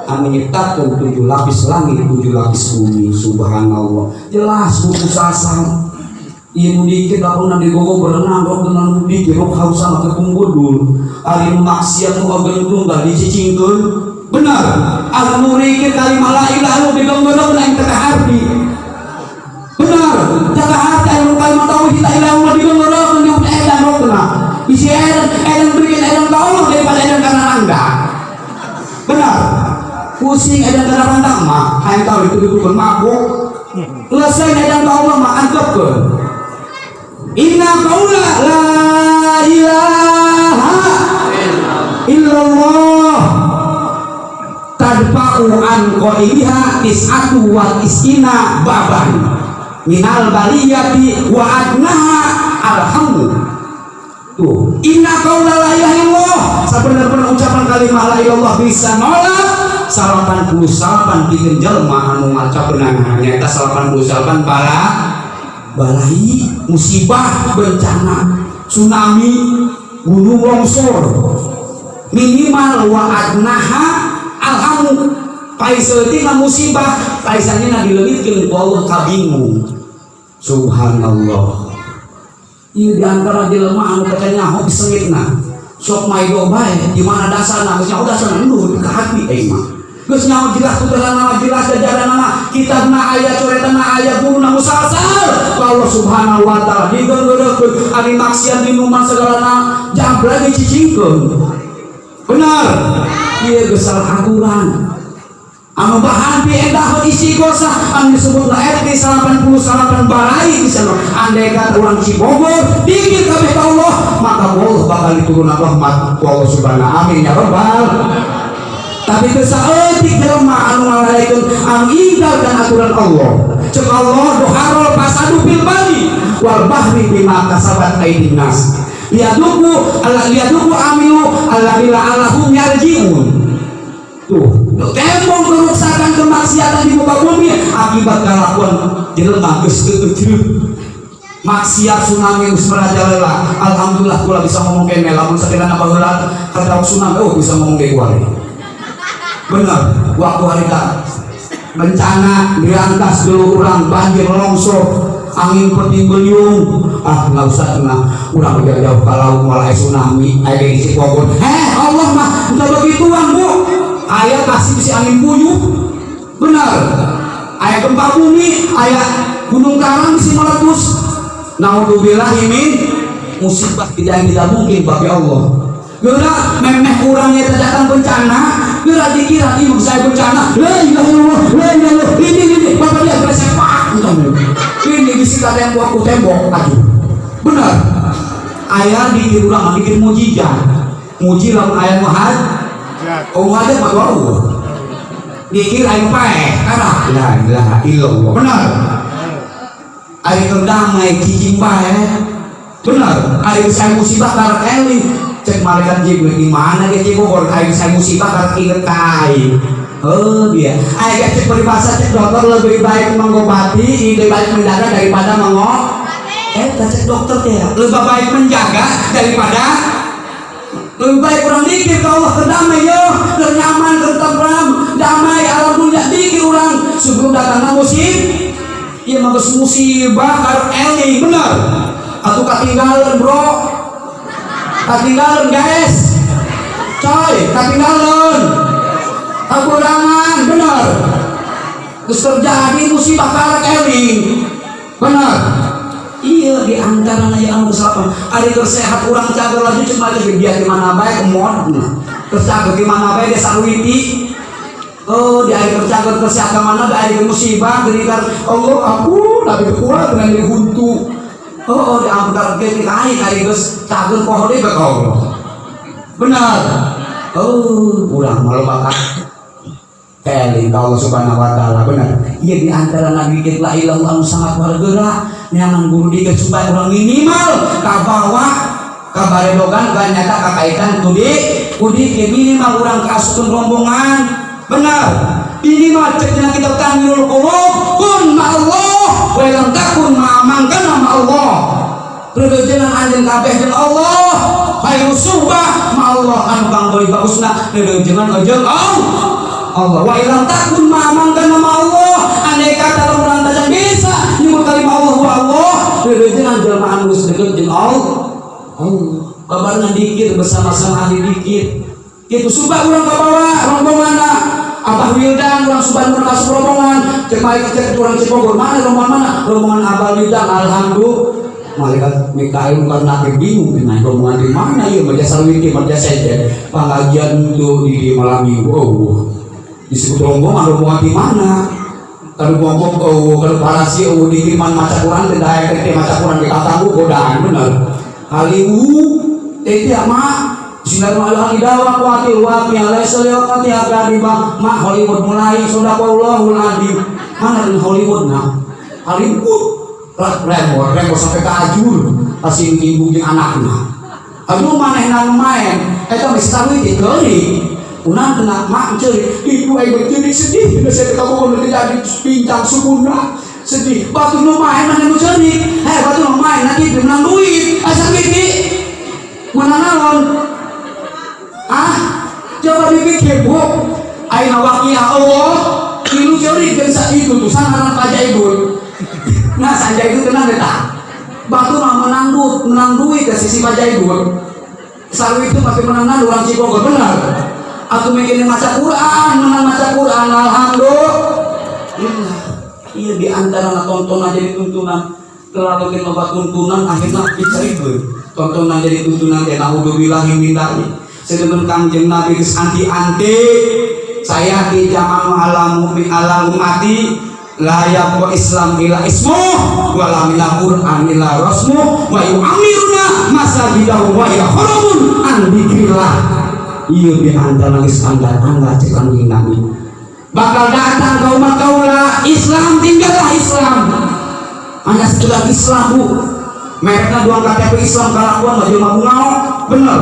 anu menyiptakan tujuh lapis langit, tujuh lapis bumi. Subhanallah, jelas buku sasar. Iya, nu dikir lamun di gogo berenang dong dengan nu dikir rok harus sama ke kumbudul. Ari nu maksiat nu agentung gak dicicingkeun, benar. Ari nu dikir kalimah la ilaha illallah digenggorong lain teu kaharti, benar teu kaharti. Ari nu kalimah tauhid la ilaha illallah digenggorong di edan rokna isi edan edan berikan edan ka Allah daripada edan kana rangga, benar. Pusing edan kana rangga mah hayang tahu itu ditukeun mabuk selesai. Edan ka Allah mah antepkeun. Inna qaula la ilaha illallah tadfa'u an qailiha tis'atu wa tis'ina baban minal baliyati wa adnaha alhamdu. Tuh, inna qaula la ilaha illallah, sabener-bener ucapan kalimat la ilallah bisa nolak 88 pikeun jelema anu maca benangan nyaeta 88 bala balai, musibah, bencana, tsunami, gunung longsor. Minimal wa adnaha alhamu, paiseuleutikna musibah paisannya dileungitkeun ku Allah kabingung. Subhanallah. Ieu di antara jelema anu percaya nyaho disengitna sok maido bae. Di mana dasarna? Geus nyaho dasarna enduh ka hati aing mah. Geus nyaho jelas, tuturanna jelas, jajaranna, kitabna aya, coretanna aya, guruna musalsal. Allah Subhanahu wa taala digeunggeureukeun. Ari maksiat, minuman, segalana jabla dicicingkeun, benar. Ieu geus salah aturan anu bahan pi endah istighosah anu disebut RT 88 balai di sana. Andai kata orang Cibogor dikir kabeh ka Allah, maka Allah bakal diturunkan rahmat ku Allah Subhanahu. Amin ya rabbal. Tapi teu saeutik jelema anu ngalaikeun, anu ingkar dan aturan Allah. Cek Allah, dhaharol fasadu fil barri wal bahri bima kasabat aidin nas liyaduku ala liyaduku amilu alla la'allahum yarji'un. Tuh, tembong kerusakan, kemaksiatan di muka bumi akibat kelakuan jelema geus keuceuk maksiat. Tsunami geus merajalela. Alhamdulillah kula bisa ngomong kene. Lamun sakirana baheula kata tsunami, oh, bisa ngomong ge kuari. Benar, waktu hari tak bencana dirantas dulu urang, banjir, longsor, angin puting beliung. Ah, nggak usah kena urang jauh-jauh ke laut, mulai tsunami aya di Cibogor. Eh, Allah mah enggak begituan, Bu. Aya pasti bisa angin puyuh, benar. Aya gempa bumi, aya gunung karang bisa meletus. Naudzubillah min musibah, tidak yang tidak mungkin bagi Allah. Geura memeh urangnya datang bencana, geura dikira ibu saya bencana. La ilaha illallah, la ilaha illallah. Ini bapak dia beresepak ini bisa tembok ku tembok. Aduh, benar. Aya dikir urang dikir mujizat, muji lamun aya nu had, oh, muhajat mah Allah dikir aing paeh karena la ilaha illallah. Benar, aing keur damai cicing bae, benar. Aing saya musibah karek eling. Cek malaikat Jibril, di mana dia Cibogor? Aing saya musibah karek inget ka aing. Oh, dia aing cek peribahasa, cek dokter, lebih baik mengobati, lebih baik menjaga daripada mengobati. Eh, cek dokter teh lebih baik menjaga daripada, lebih baik urang dikir ke Allah keur damai yo, keur nyaman, keur tentram, damai alam dunia. Dikir urang sebelum datangnya musib. Iya mah geus musibah karek eling, bener. Atuh katinggalan, bro, katinggalan, guys, coy, katinggalan, kekurangan, bener. Terus terjadi musibah karek eling. Benar. Iya, di antara aya anu kesalahan. Ari keur sehat urang cager laju, cuma dia di mana bae kemod. Terus cager di mana bae desa Witi. Oh, di air kerja keur sehat ka mana, di air musibah geuning kan Allah aku tapi kuat dengan diri huntu. Oh, di ampun ge aing ari geus cager poho deui ka Allah. Benar. Oh, urang mah loba eling ka Allah Subhanahu wa Taala, benar. Iya, di antara nabi kita la ilaha anu sangat wargera nyaman guru dikir supaya urang minimal kabawa kabaredogan nyata kakaitan ku dikir, minimal urang kaasupkeun rombongan, benar. Minimal cek dina kitab Tanwirul Qulub, kun ma Allah wa lam takun ma man kana ma Allah. Rerejengan anjeun kabeh jeung Allah, khairu suhbah ma Allah, anu kang paling bagusna rerejengan jeung Allah. Allah wa ilam takun ma man kana ma Allah, andai kata lamun tacan bisa nyebut kalimat Allah wa Allah, rerejengan jelema anu geus deket jeung Allah. Allah kabarna dikir bersama-sama ahli dikir gitu supaya urang kabawa rombongan. Abah Wildan urang suban urang asup rombongan, cek mari cek urang Cibogor, mana rombongan, mana rombongan Abah Wildan? Alhamdulillah, malaikat Mikail karena bingung dengan rombongan di mana ya, maja wiki maja saja pengajian untuk di malam minggu. Oh, disebut rombongan, rombongan di mana? Kalau ngomong, oh, kalau parasi, oh, di mana maca Quran tidak ada, maca Quran di kataku godaan, bener Hollywood tidak mak. Bismillahirrahmanirrahim. Dawa kuatil waqi laisa liwaqati akadiba mak Hollywood mulai sadaqallahul adzim. Mana dengan Hollywood? Nah, Hollywood lah remor remor sampai ke ajur kasih ibu jeung anakna. Aduh, manehna nu main eta geus sawi dikeurik. Unang kena mak ceurik, ibu aing ceurik sedih, saya kamu nu jadi pincang sukuna sedih. Batu nu main mana nu ceurik? Heh, batu nu main nanti menang duit. Asa gitu menang naon? Ah, coba dipikir, Bu. Aina waqiah Allah, ilu ceurik jeung itu tuh sangaran Pajaibun. Nah, sanja itu tenang eta. Batu mah menang duit, menang duit ke sisi Pajaibun. Saru itu masih menang orang Cibogor, benar. Atau mikirin maca Quran, menang maca Quran, alhamdulillah. Iya, di antara tontonan jadi tuntunan, terlalu loba tuntunan akhirnya dicari tontonan jadi tuntunan ya, naudzubillah min dzalik. Sedangkan Kangjeng Nabi geus anti-anti saya di zaman alam mukmin alam umati la yabqa Islam ila ismuh wa la minal Qur'an ila rasmuh wa yu'amiruna masajidahu wa ya kharabun an dzikrillah. Iya, di antara geus anggar-anggar cek Kangjeng Nabi bakal datang kaum kaula Islam tinggallah Islam, hanya sekedar Islam, Bu. Mereka dua KTP Islam kalakuan mah jelema bungao, bener.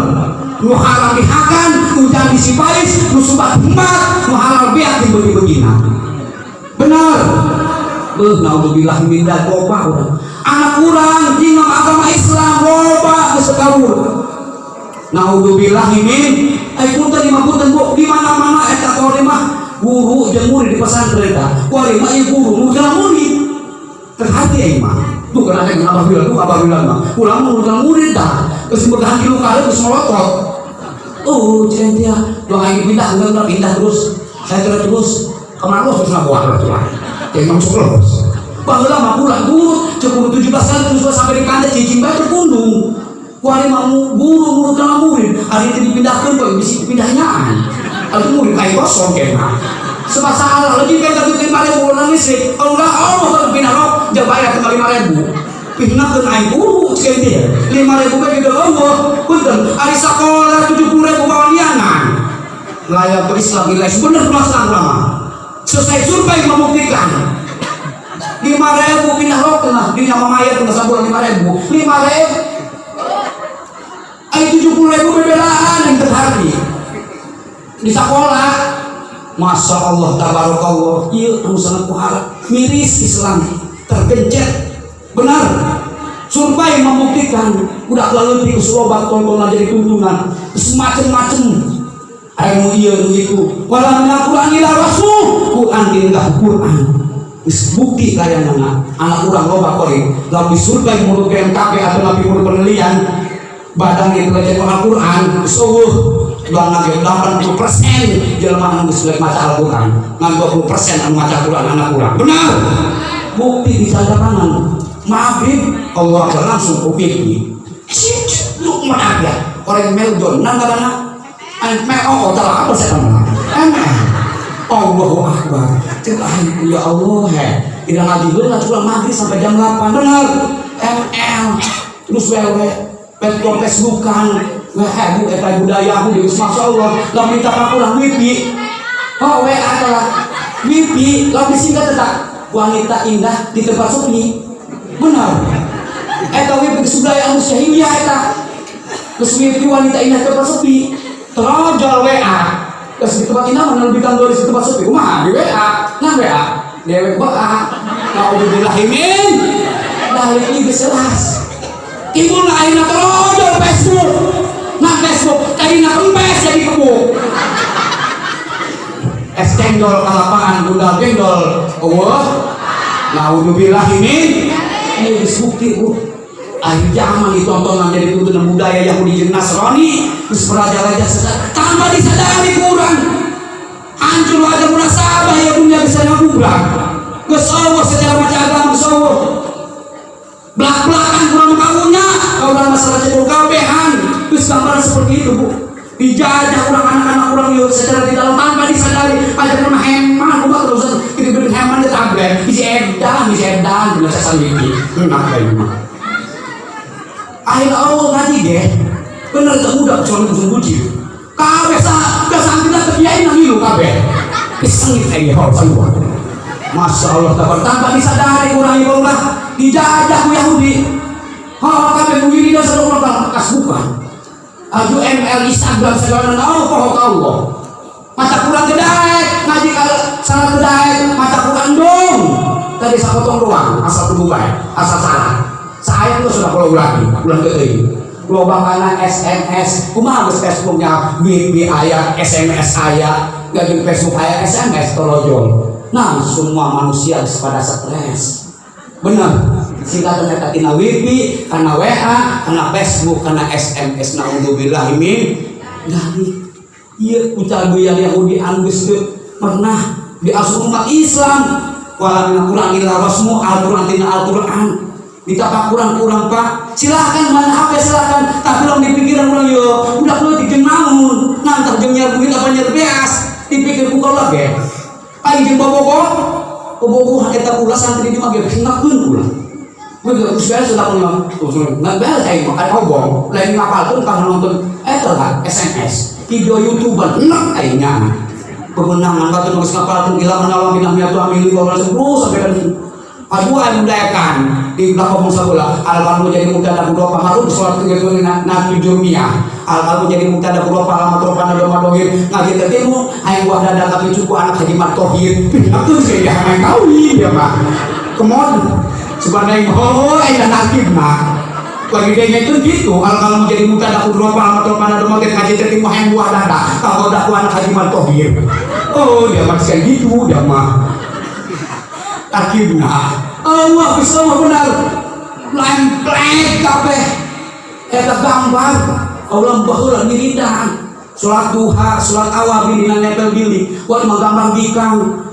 Nu haram dihakan, nu jangan disipais, nu subat hembat, nu halal biak dibegi-begina, bener. Beuh, naudzubillah min dzalik, loba urang. Anak urang dina agama Islam loba geus kabur. Naudzubillah min eh punten lima punten, Bu, di mana-mana eta kuari mah guru jeung murid di pesantren tah. Kuari mah ieu guru nu murid. Terhati aing mah. Tuh kan ada yang Abah bilang, tuh Abah bilang mah. Ulang nu murid tah. Geus bertahan tilu kali geus melotot. Oh, cek dia, doa aing pindah, enggak pindah terus. Saya kira terus kemana terus ngabuah lah. Kayak masuk terus. Baheula mah pulang guru, cek guru 17 kali terus sampai di kantor cicing bae terpundung. Kuari mah guru murid kana murid, hari itu dipindahkeun kok bisa dipindahnyaan. Atuh murid kayak kosong kena. Sebab salah lagi kan tapi 5.000 listrik. Kalau enggak Allah kalau pindah rok, dia bayar tinggal 5.000. Pindahkeun aing guru cek dia. 5.000 bae di Allah. Punten, ari sakola 70.000 bawanianan. Layak ke Islam ila bener pelaksanaan lama. Selesai survei membuktikan 5.000 pindah rok lah di nama mayat tengah sabulan 5.000, 5.000 ayo 70.000 bebelaan yang terhati di sekolah. Masya Allah, tabarakallah. Iya, anu sangat kuharap miris Islam tergencet, benar. Survei membuktikan udah terlalu di loba tontonan jadi tuntunan semacam-macam. Ayo iya itu wala minal Quran ila rasul Quran tinggal Quran. Wis bukti kaya mana anak urang loba kori lamun disurvei menurut BMKG atau nabi menurut penelitian Badan Intelijen Al-Quran geus eueuh. Doang 80% jelema anu geus maca Al-Qur'an, ngan 20% anu maca Al-Qur'an anak urang. Benar. Bukti di sajarangan. Maghrib Allah langsung kupiki. Lu mana ya? Orang Melbourne, nang kana? An oh, oh, apa sih kamu? Allahu Akbar. Cek aing, ya Allah he. Tidak ngaji heula cuma maghrib sampai jam 8. Benar. ML terus wewe petro Facebookan. Wah, bu eta budaya aku di Masya Allah. Lah minta kurang wifi. Oh, WA telah wifi, lebih singkat tetap wanita indah di tempat sepi. Benar. Eta wifi geus budaya anu jahiliyah eta. Geus wifi wanita indah di tempat sepi. Terojol WA. Terus di tempat indah mana lebih kanggo di tempat sepi. Kumaha di WA? Nah WA. Dewek WA. Naudzubillahi min. Dalik ini geus jelas. Timbul akhirnya terojol Facebook. Nah Facebook tadina kempes jadi kebuk. Es cendol ke lapangan gundal gendol. Allah. Naudzubillahi min. Ini geus bukti, Bu. Akhir zaman ditontonan jadi tuntunan budaya Yahudi jeung Nasrani terus meraja-raja tanpa disadari kurang hancur wajah munasabah ya dunia bisa ngabubrak. Geus Allah secara macam agama geus Allah belak-belakan kurang kamunya kalau dalam masalah cebol kabehan geus gambaran seperti itu, Bu. Dijajah orang anak-anak orang yuk secara di dalam tanpa disadari aja pernah heman kumaha terus gede-gede heman di tablet isi edan biasa sendiri enak kayak mah. Akhirnya Allah ngaji ge bener tak mudah kecuali musuh buji kabeh sa santri teh kiai nang ngilu kabeh sengit aing semua. Masya Allah tabar tanpa disadari kurang ibu lah dijajah ku Yahudi. Ha kabeh nu wiridan sadaya kas bukan aju ML Instagram segala oh poho ka Allah. Maca Quran gedaek ngaji kalau salah gedaek maca Quran dong tadi sapotong doang asal tubuh baik asal salah. Saya tuh sudah kalau lagi ulang ke loba kana SMS kumaha geus Facebooknya WB aya SMS aya gak Facebook aya SMS torojol. Nah semua manusia geus pada stres. Bener singkatan eta tina WB kana WA kana Facebook kana SMS. Naudzubillah min dzalik. Ieu ucal budaya Yahudi anu geus teu pernah diasup umat Islam wala mina Quran illa rasmu Al-Quran tina Al-Quran ditapakuran kurang. Pak, silahkan mana HP silahkan, tapi long di pikiran urang yo udah leutik jeung naon nantah jeung nyiar duit apa nyiar beas dipikir ku kaula ge aing jeung bobogoh bobogohan eta ulah santri di mah ge enakeun ulah. Geus beres sudah punya, nggak beres aing makan obong, lain ngapalkeun kana nonton eta lah SMS, video YouTuber, enak aingnya. Pemenangan batu geus ngapalkeun ila menawa minah miatu amili wa terus sampai kan. Aduh aing mudayakan di belakang sabola al qalbu jadi mubtada mudhof harus sholat gitu na tujuh miyah al qalbu jadi mubtada mudhof alamat rofana doma dohir ngaji tetimu aing wah dada kami cukup anak Haji Mat Tohir aku sih ya main kawin ya Pak kemon sebenarnya oh aing nakib mah bagi dia itu gitu. Al qalbu jadi mubtada mudhof alamat rofana doma dohir ngaji tetimu aing buah dada kalau daku anak Haji Mat Tohir oh dia mah kayak gitu dia mah akhirnya Allah bisa benar lemplek kabeh eta gambar Allah baheula nyiridan salat duha salat awabin dina nempel bilik buat menggambar bikang.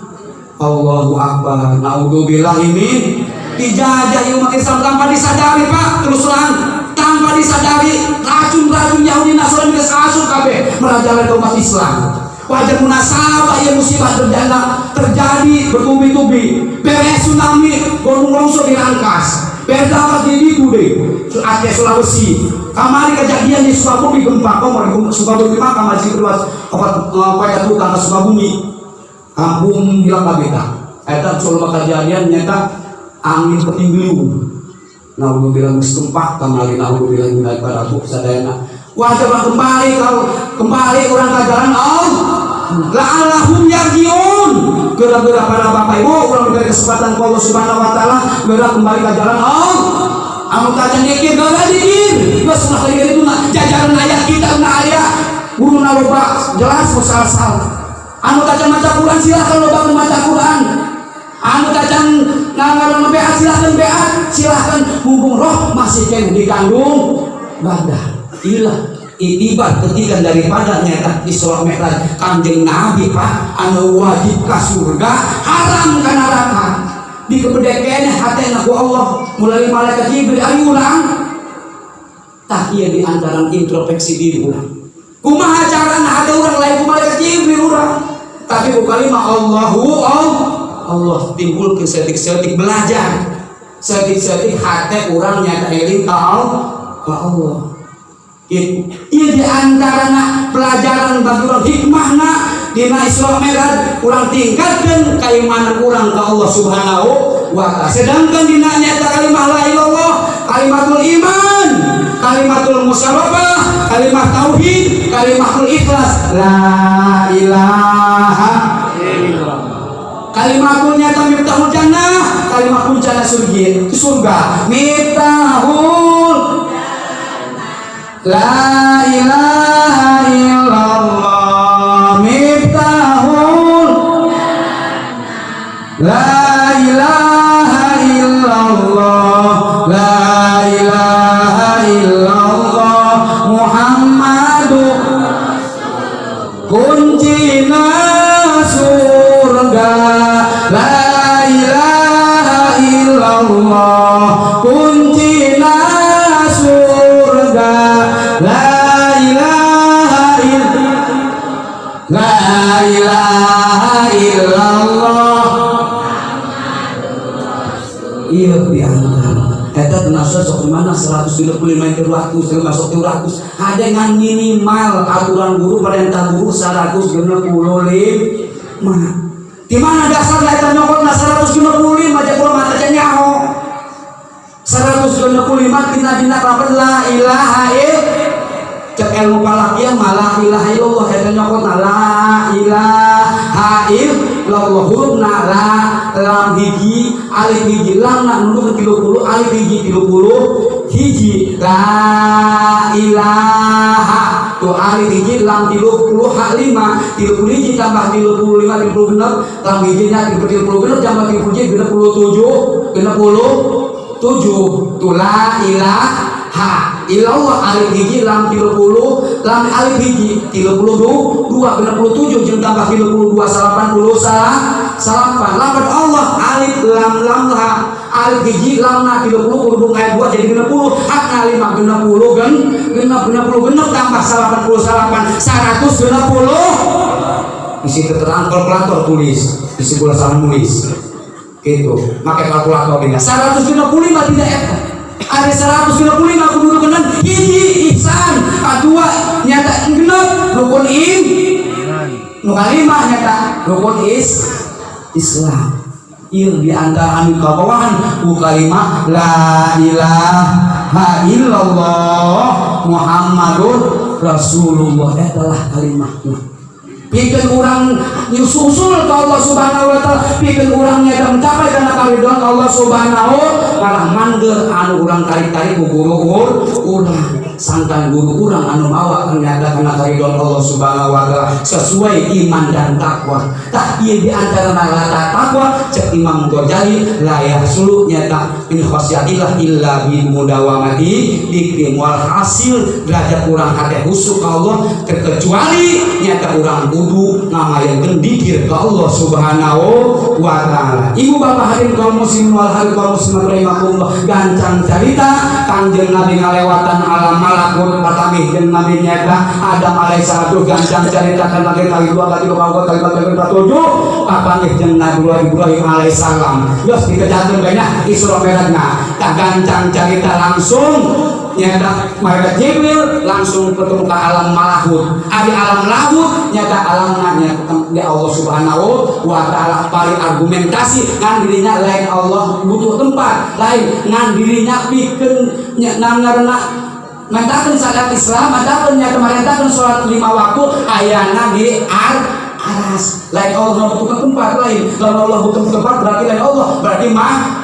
Allahu Akbar. Naudzubillah min dijajah umat Islam tanpa disadari, Pak. Terus terang tanpa disadari racun-racun Yahudi Nasrani geus asup kabeh merajalela umat Islam. Wajar munasabah ya musibah terjadi terjadi bertubi-tubi. Beres tsunami gunung longsor di Rangkas, beres dapat di Ditu deh Aceh Sulawesi kamari kejadian di Sukabumi gempa komor Sukabumi mah kamari terus obat poe tukang ke Sukabumi kampung bilang kabeta eta coba kejadian nyata angin puting beliung. Naudzubillah geus gempa kamari. Naudzubillah min pada sadayana wajar kembali kalau kembali orang ke jalan Allah la'allahum yarji'un. Geura-geura para bapak ibu urang diberi kesempatan ku Allah Subhanahu wa taala geura kembali ke jalan Allah. Anu tacan dikir geura dikir geus ulah kali itu jajaran ayat kita na aya guruna loba jelas musalsal. Anu tacan maca Quran silakan loba maca Quran. Anu tacan ngaran beat silakan beat silakan mumpung roh masih keneh dikandung badan. Ilah. Itibar ketika daripada nyata Isra Mi'raj Kanjeng Nabi, Pak, anu wajib ka surga, haram ka neraka, dikebedekene hatena ku Allah melalui malaikat Jibril. Ayo urang tah, ieu di antara introspeksi diri urang, kumaha carana hate urang lain ku malaikat Jibril urang, tapi ku kalimah Allahu Allah. Allah timbul ke saeutik-saeutik, belajar saeutik-saeutik, hate urang nyata eling ka Allah, ka Allah gitu. Ieu di antarana pelajaran bagi urang, hikmahna dina Isra Mi'raj, urang tingkatkan keimanan urang ke Allah Subhanahu wa Ta'ala. Sedangkan dina nyata kalimah la ilallah, kalimatul iman, kalimatul musyarabah, kalimat tauhid, kalimatul ikhlas, la ilaha, kalimatul nyata miftahul jannah, kalimat kuncana surga, surga miftahul. La ilaha illallah miftahul, la ilaha illallah, la ilaha illallah Muhammadu kuncina surga. La ilaha illallah kuncina surga. La ilaha illallah, la ilaha illallah. Iya, di antara eta termasuk sok mana 135 300 masuk 300, ada yang minimal aturan guru, perintah guru 165. Di mana dasarnya eta nyokotna 165? Aja kula mata aja nyaho 165 tina dina kapan la ilaha illallah. Cek ilmu falakiyah mah la ilaha illallah eta nyokotna la ilaha illallah, hurufna la, lam hiji, alif hiji, lam na nunduk 30, alif hiji 31, la ilaha tuh alif hiji, lam 30, ha lima, 31 tambah 35 36, lam hijinya 36 tambah 37 67, 67 tuh la ilaha illallah. Alif hiji, lam 30, lam alif hiji 32, 67 jeung tambah 32 80 salapan. Lapan Allah alif lam lam ha, alif hiji, lam na 30, berhubung ayat 2 jadi 60, hakna 5 60, gen genep 66 tambah 89 160. Isi keterangan kalkulator, tulis di sebelah salah nulis gitu, pakai kalkulator ini 165 tidak. Eta ada 155 kudu rukunan hiji ihsan, kedua nyata genep rukun im, nu kalima nyata rukun Islam. Ieu di antara anu kabawahan ku kalimah la ilaha illallah Muhammadur Rasulullah. Eta lah kalimahna pikeun urang nyusul ke Allah Subhanahu wa Taala, pikeun urang nyata mencapai kana karidhoan Allah Subhanahu, malah mandeur anu urang tarik-tarik ku guru urang, sangkan guru urang anu mawa ternyata kana karidhoan Allah Subhanahu wa Taala sesuai iman dan takwa. Tah, ieu di antara lata takwa. Cek Imam Ghazali, la yahsulu nyata min khasyatillah illa bi mudawamati dzikri. Moal hasil derajat urang hate khusyuk ka Allah terkecuali nyata urang kudu ngamayankeun dikir ka Allah Subhanahu wa Taala. Ibu bapak hadirin kaum muslimin wal hadirin kaum muslimat rahimakumullah, gancang carita, Kanjeng Nabi ngalewatan alam malakut, patamih jeung Nabi nyata Adam alaihissalam. Gancang carita kan lagi kali dua, kali tiga, kali empat, kali lima, tujuh, papanggih jeung Nabi Ibrahim alaihissalam. Geus dikejarkeun banyak Isra Mi'rajna. Tak gancang carita, langsung nyata malaikat Jibril langsung ketemu ke alam malakut. Ari alam lahut nyata alam nyata di Allah Subhanahu wa Taala. Paling argumentasi ngan dirinya lain Allah butuh tempat lain, ngan dirinya pikeun ngaranna mentakeun syariat Islam, mentakeun nyata marentakeun salat lima waktu ayana di aras. Lain Allah butuh tempat lain. Lamun Allah butuh tempat berarti lain Allah, berarti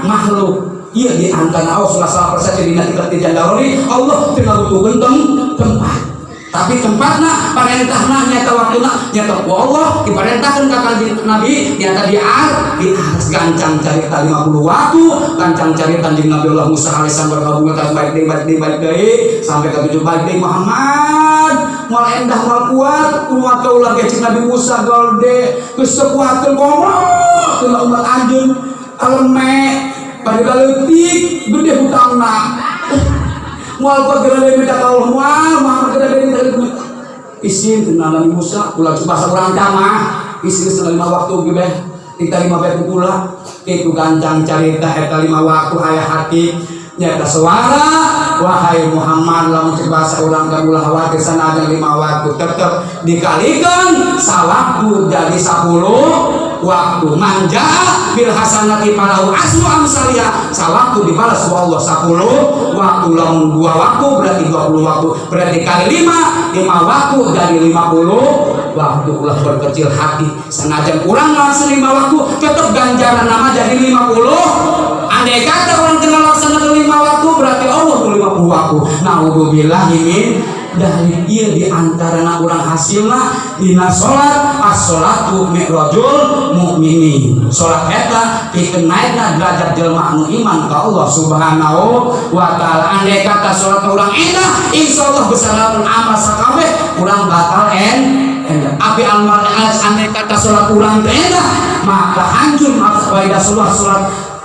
makhluk. Iya, di antara Allah salah salah persepsi dina tingkat dijandarori Allah tinggal butuh tempat, tapi tempatna parentahna nyata waktuna nyata ku Allah diperintahkan ka Kanjeng Nabi nyata di aras. Gancang carita 50 waktu, gancang carita Kanjeng Nabi Allah Musa alaihissalam berkabung atas balik deui, balik deui, balik deui sampai ke tujuh, balik deui Muhammad. Moal endah, moal kuat umat kaula ge. Cek Nabi Musa gede geus teu kuatkeun komo teu umat anjeun aleme pada leutik, gede hutangna, moal kuat geura minta ka Allah, moal moal geura minta isin. Tenang Nabi Musa, ulah bahasa urang mah isin setengah lima waktu ge kita lima bae kula itu gancang carita eta lima waktu. Aya hati nyata suara, "Wahai Muhammad," lamun cek bahasa urang kan, "ulah khawatir, sanajan lima waktu tetep dikalikan sawaktu jadi 10 waktu. Man jaa bil hasanati falahu asyru amsalihha." Sawaktu dibalas ku Allah 10 waktu. Lamun dua waktu berarti 20 waktu, berarti kali lima, lima waktu jadi 50 waktu. Ulah berkecil hati, sanajan kurang langsung lima waktu tetap ganjaran nama jadi 50. Andai kata orang tengah laksanakan lima waktu, berarti Allah tuh 50 waktu. Naudzubillah min dari ieu di antara urang hasilna dina salat. As-salatu mi'rajul mukminin. Salat eta pikeun naekna derajat jelema anu iman ka Allah Subhanahu wa Taala. Andai kata salat urang endah, insyaallah besar amal sakabeh urang bakal endah. Abi amal. Andai kata salat urang teu endah, maka hancur. Wa salat salat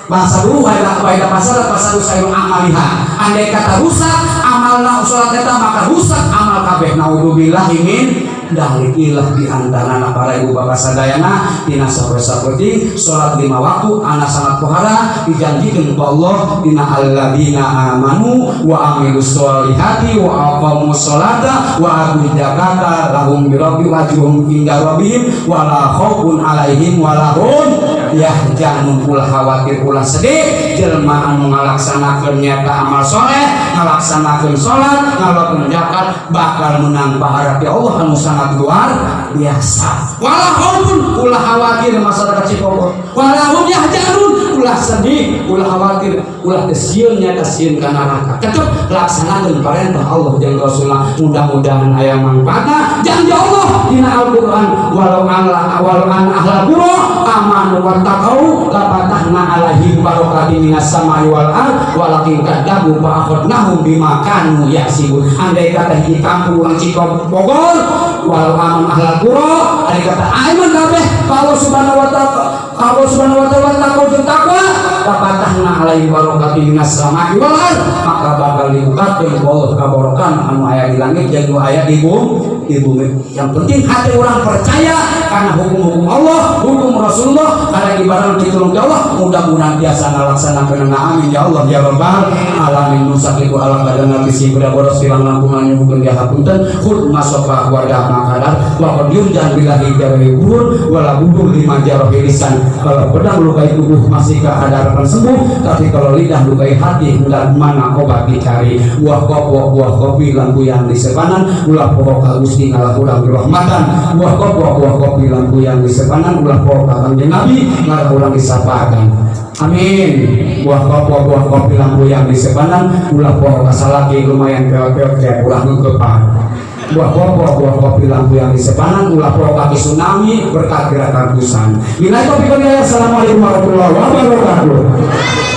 bahasa dulu wa idza fasadat fasadu sairu amaliha. Andai kata rusak amalna salat eta, maka rusak amal kabeh. Naudzubillah min dzalik. Ilah di antara para ibu bapak sadayana dina sapoe-sapoe salat lima waktu ana sangat pohara, dijanjikan ku Allah dina alladzina amanu wa amilus sholihati wa aqamus sholata wa atu zakata lahum bi rabbi wajhum inda rabbihim wa la khaufun alaihim wa lahum yahzanun. Ulah khawatir, ulah sedih jelema anu ngalaksanakeun nyata amal soleh, ngalaksanakeun salat, ngalakukeun zakat, bakal menang pahala ti Allah anu sangat luar biasa. Wala khaufun, ulah khawatir masyarakat Cipoko, wala hum yahzanun, ulah sedih, ulah khawatir, ulah kesieun nyata sieun ka neraka. Tetep laksanakeun perintah Allah jeung Rasulullah. Mudah-mudahan aya manfaatna. Janji Allah dina Al-Qur'an, walau alla walau an ahlal qura amanu wattaqau lafatahna alaihim barakatin minas samai wal ard walakin kadzabu fa akhadnahum bima kanu yaksibun. Andai kata hiji kampung urang Ciko Bogor, walau aman ahlal qura, andai kata iman kabeh ka Allah Subhanahu wa Taala, Allah Subhanahu wa Taala, takwa jeung takwa, lafatahna alaihim barakatin minas samai wal ard, maka bakal dibukakeun ku Allah kaborokan anu aya di langit jeung nu aya di bumi. Yang penting hati orang percaya karena hukum-hukum Allah, hukum Rasulullah, karena ibarat ditulung ke Allah, mudah-mudahan biasa ngalaksanakeun. Amin ya Allah ya Rabbal alamin. Nu sakitu alam badan bisi kuda boros kirang langkungan nyuhunkeun dihapunten. Khud masofa warga makadar wa qad yurjan billahi jawi buhur wala buhur lima jarohi lisan. Kalau pedang lukai tubuh masih ada harapan sembuh, tapi kalau lidah lukai hati, hendak mana obat dicari? Buah kopi, buah kopi lampu yang disepanan, ulah poho ka Gusti ngalah urang dirahmatan. Buah kopi, buah kopi lampu yang disepanan, ulah poho ka Kanjeng Nabi ngalah urang disapaakan. Amin. Buah kopi, buah kopi lampu yang disepanan, ulah poho ka salaki lumayan peot-peot kayak ulah ngeukepan. Buah kopi, buah kopi lampu yang disepanan, ulah poho kaki tsunami berkat gerakan busan. Billahi taufiq wal hidayah. Assalamualaikum warahmatullahi wabarakatuh.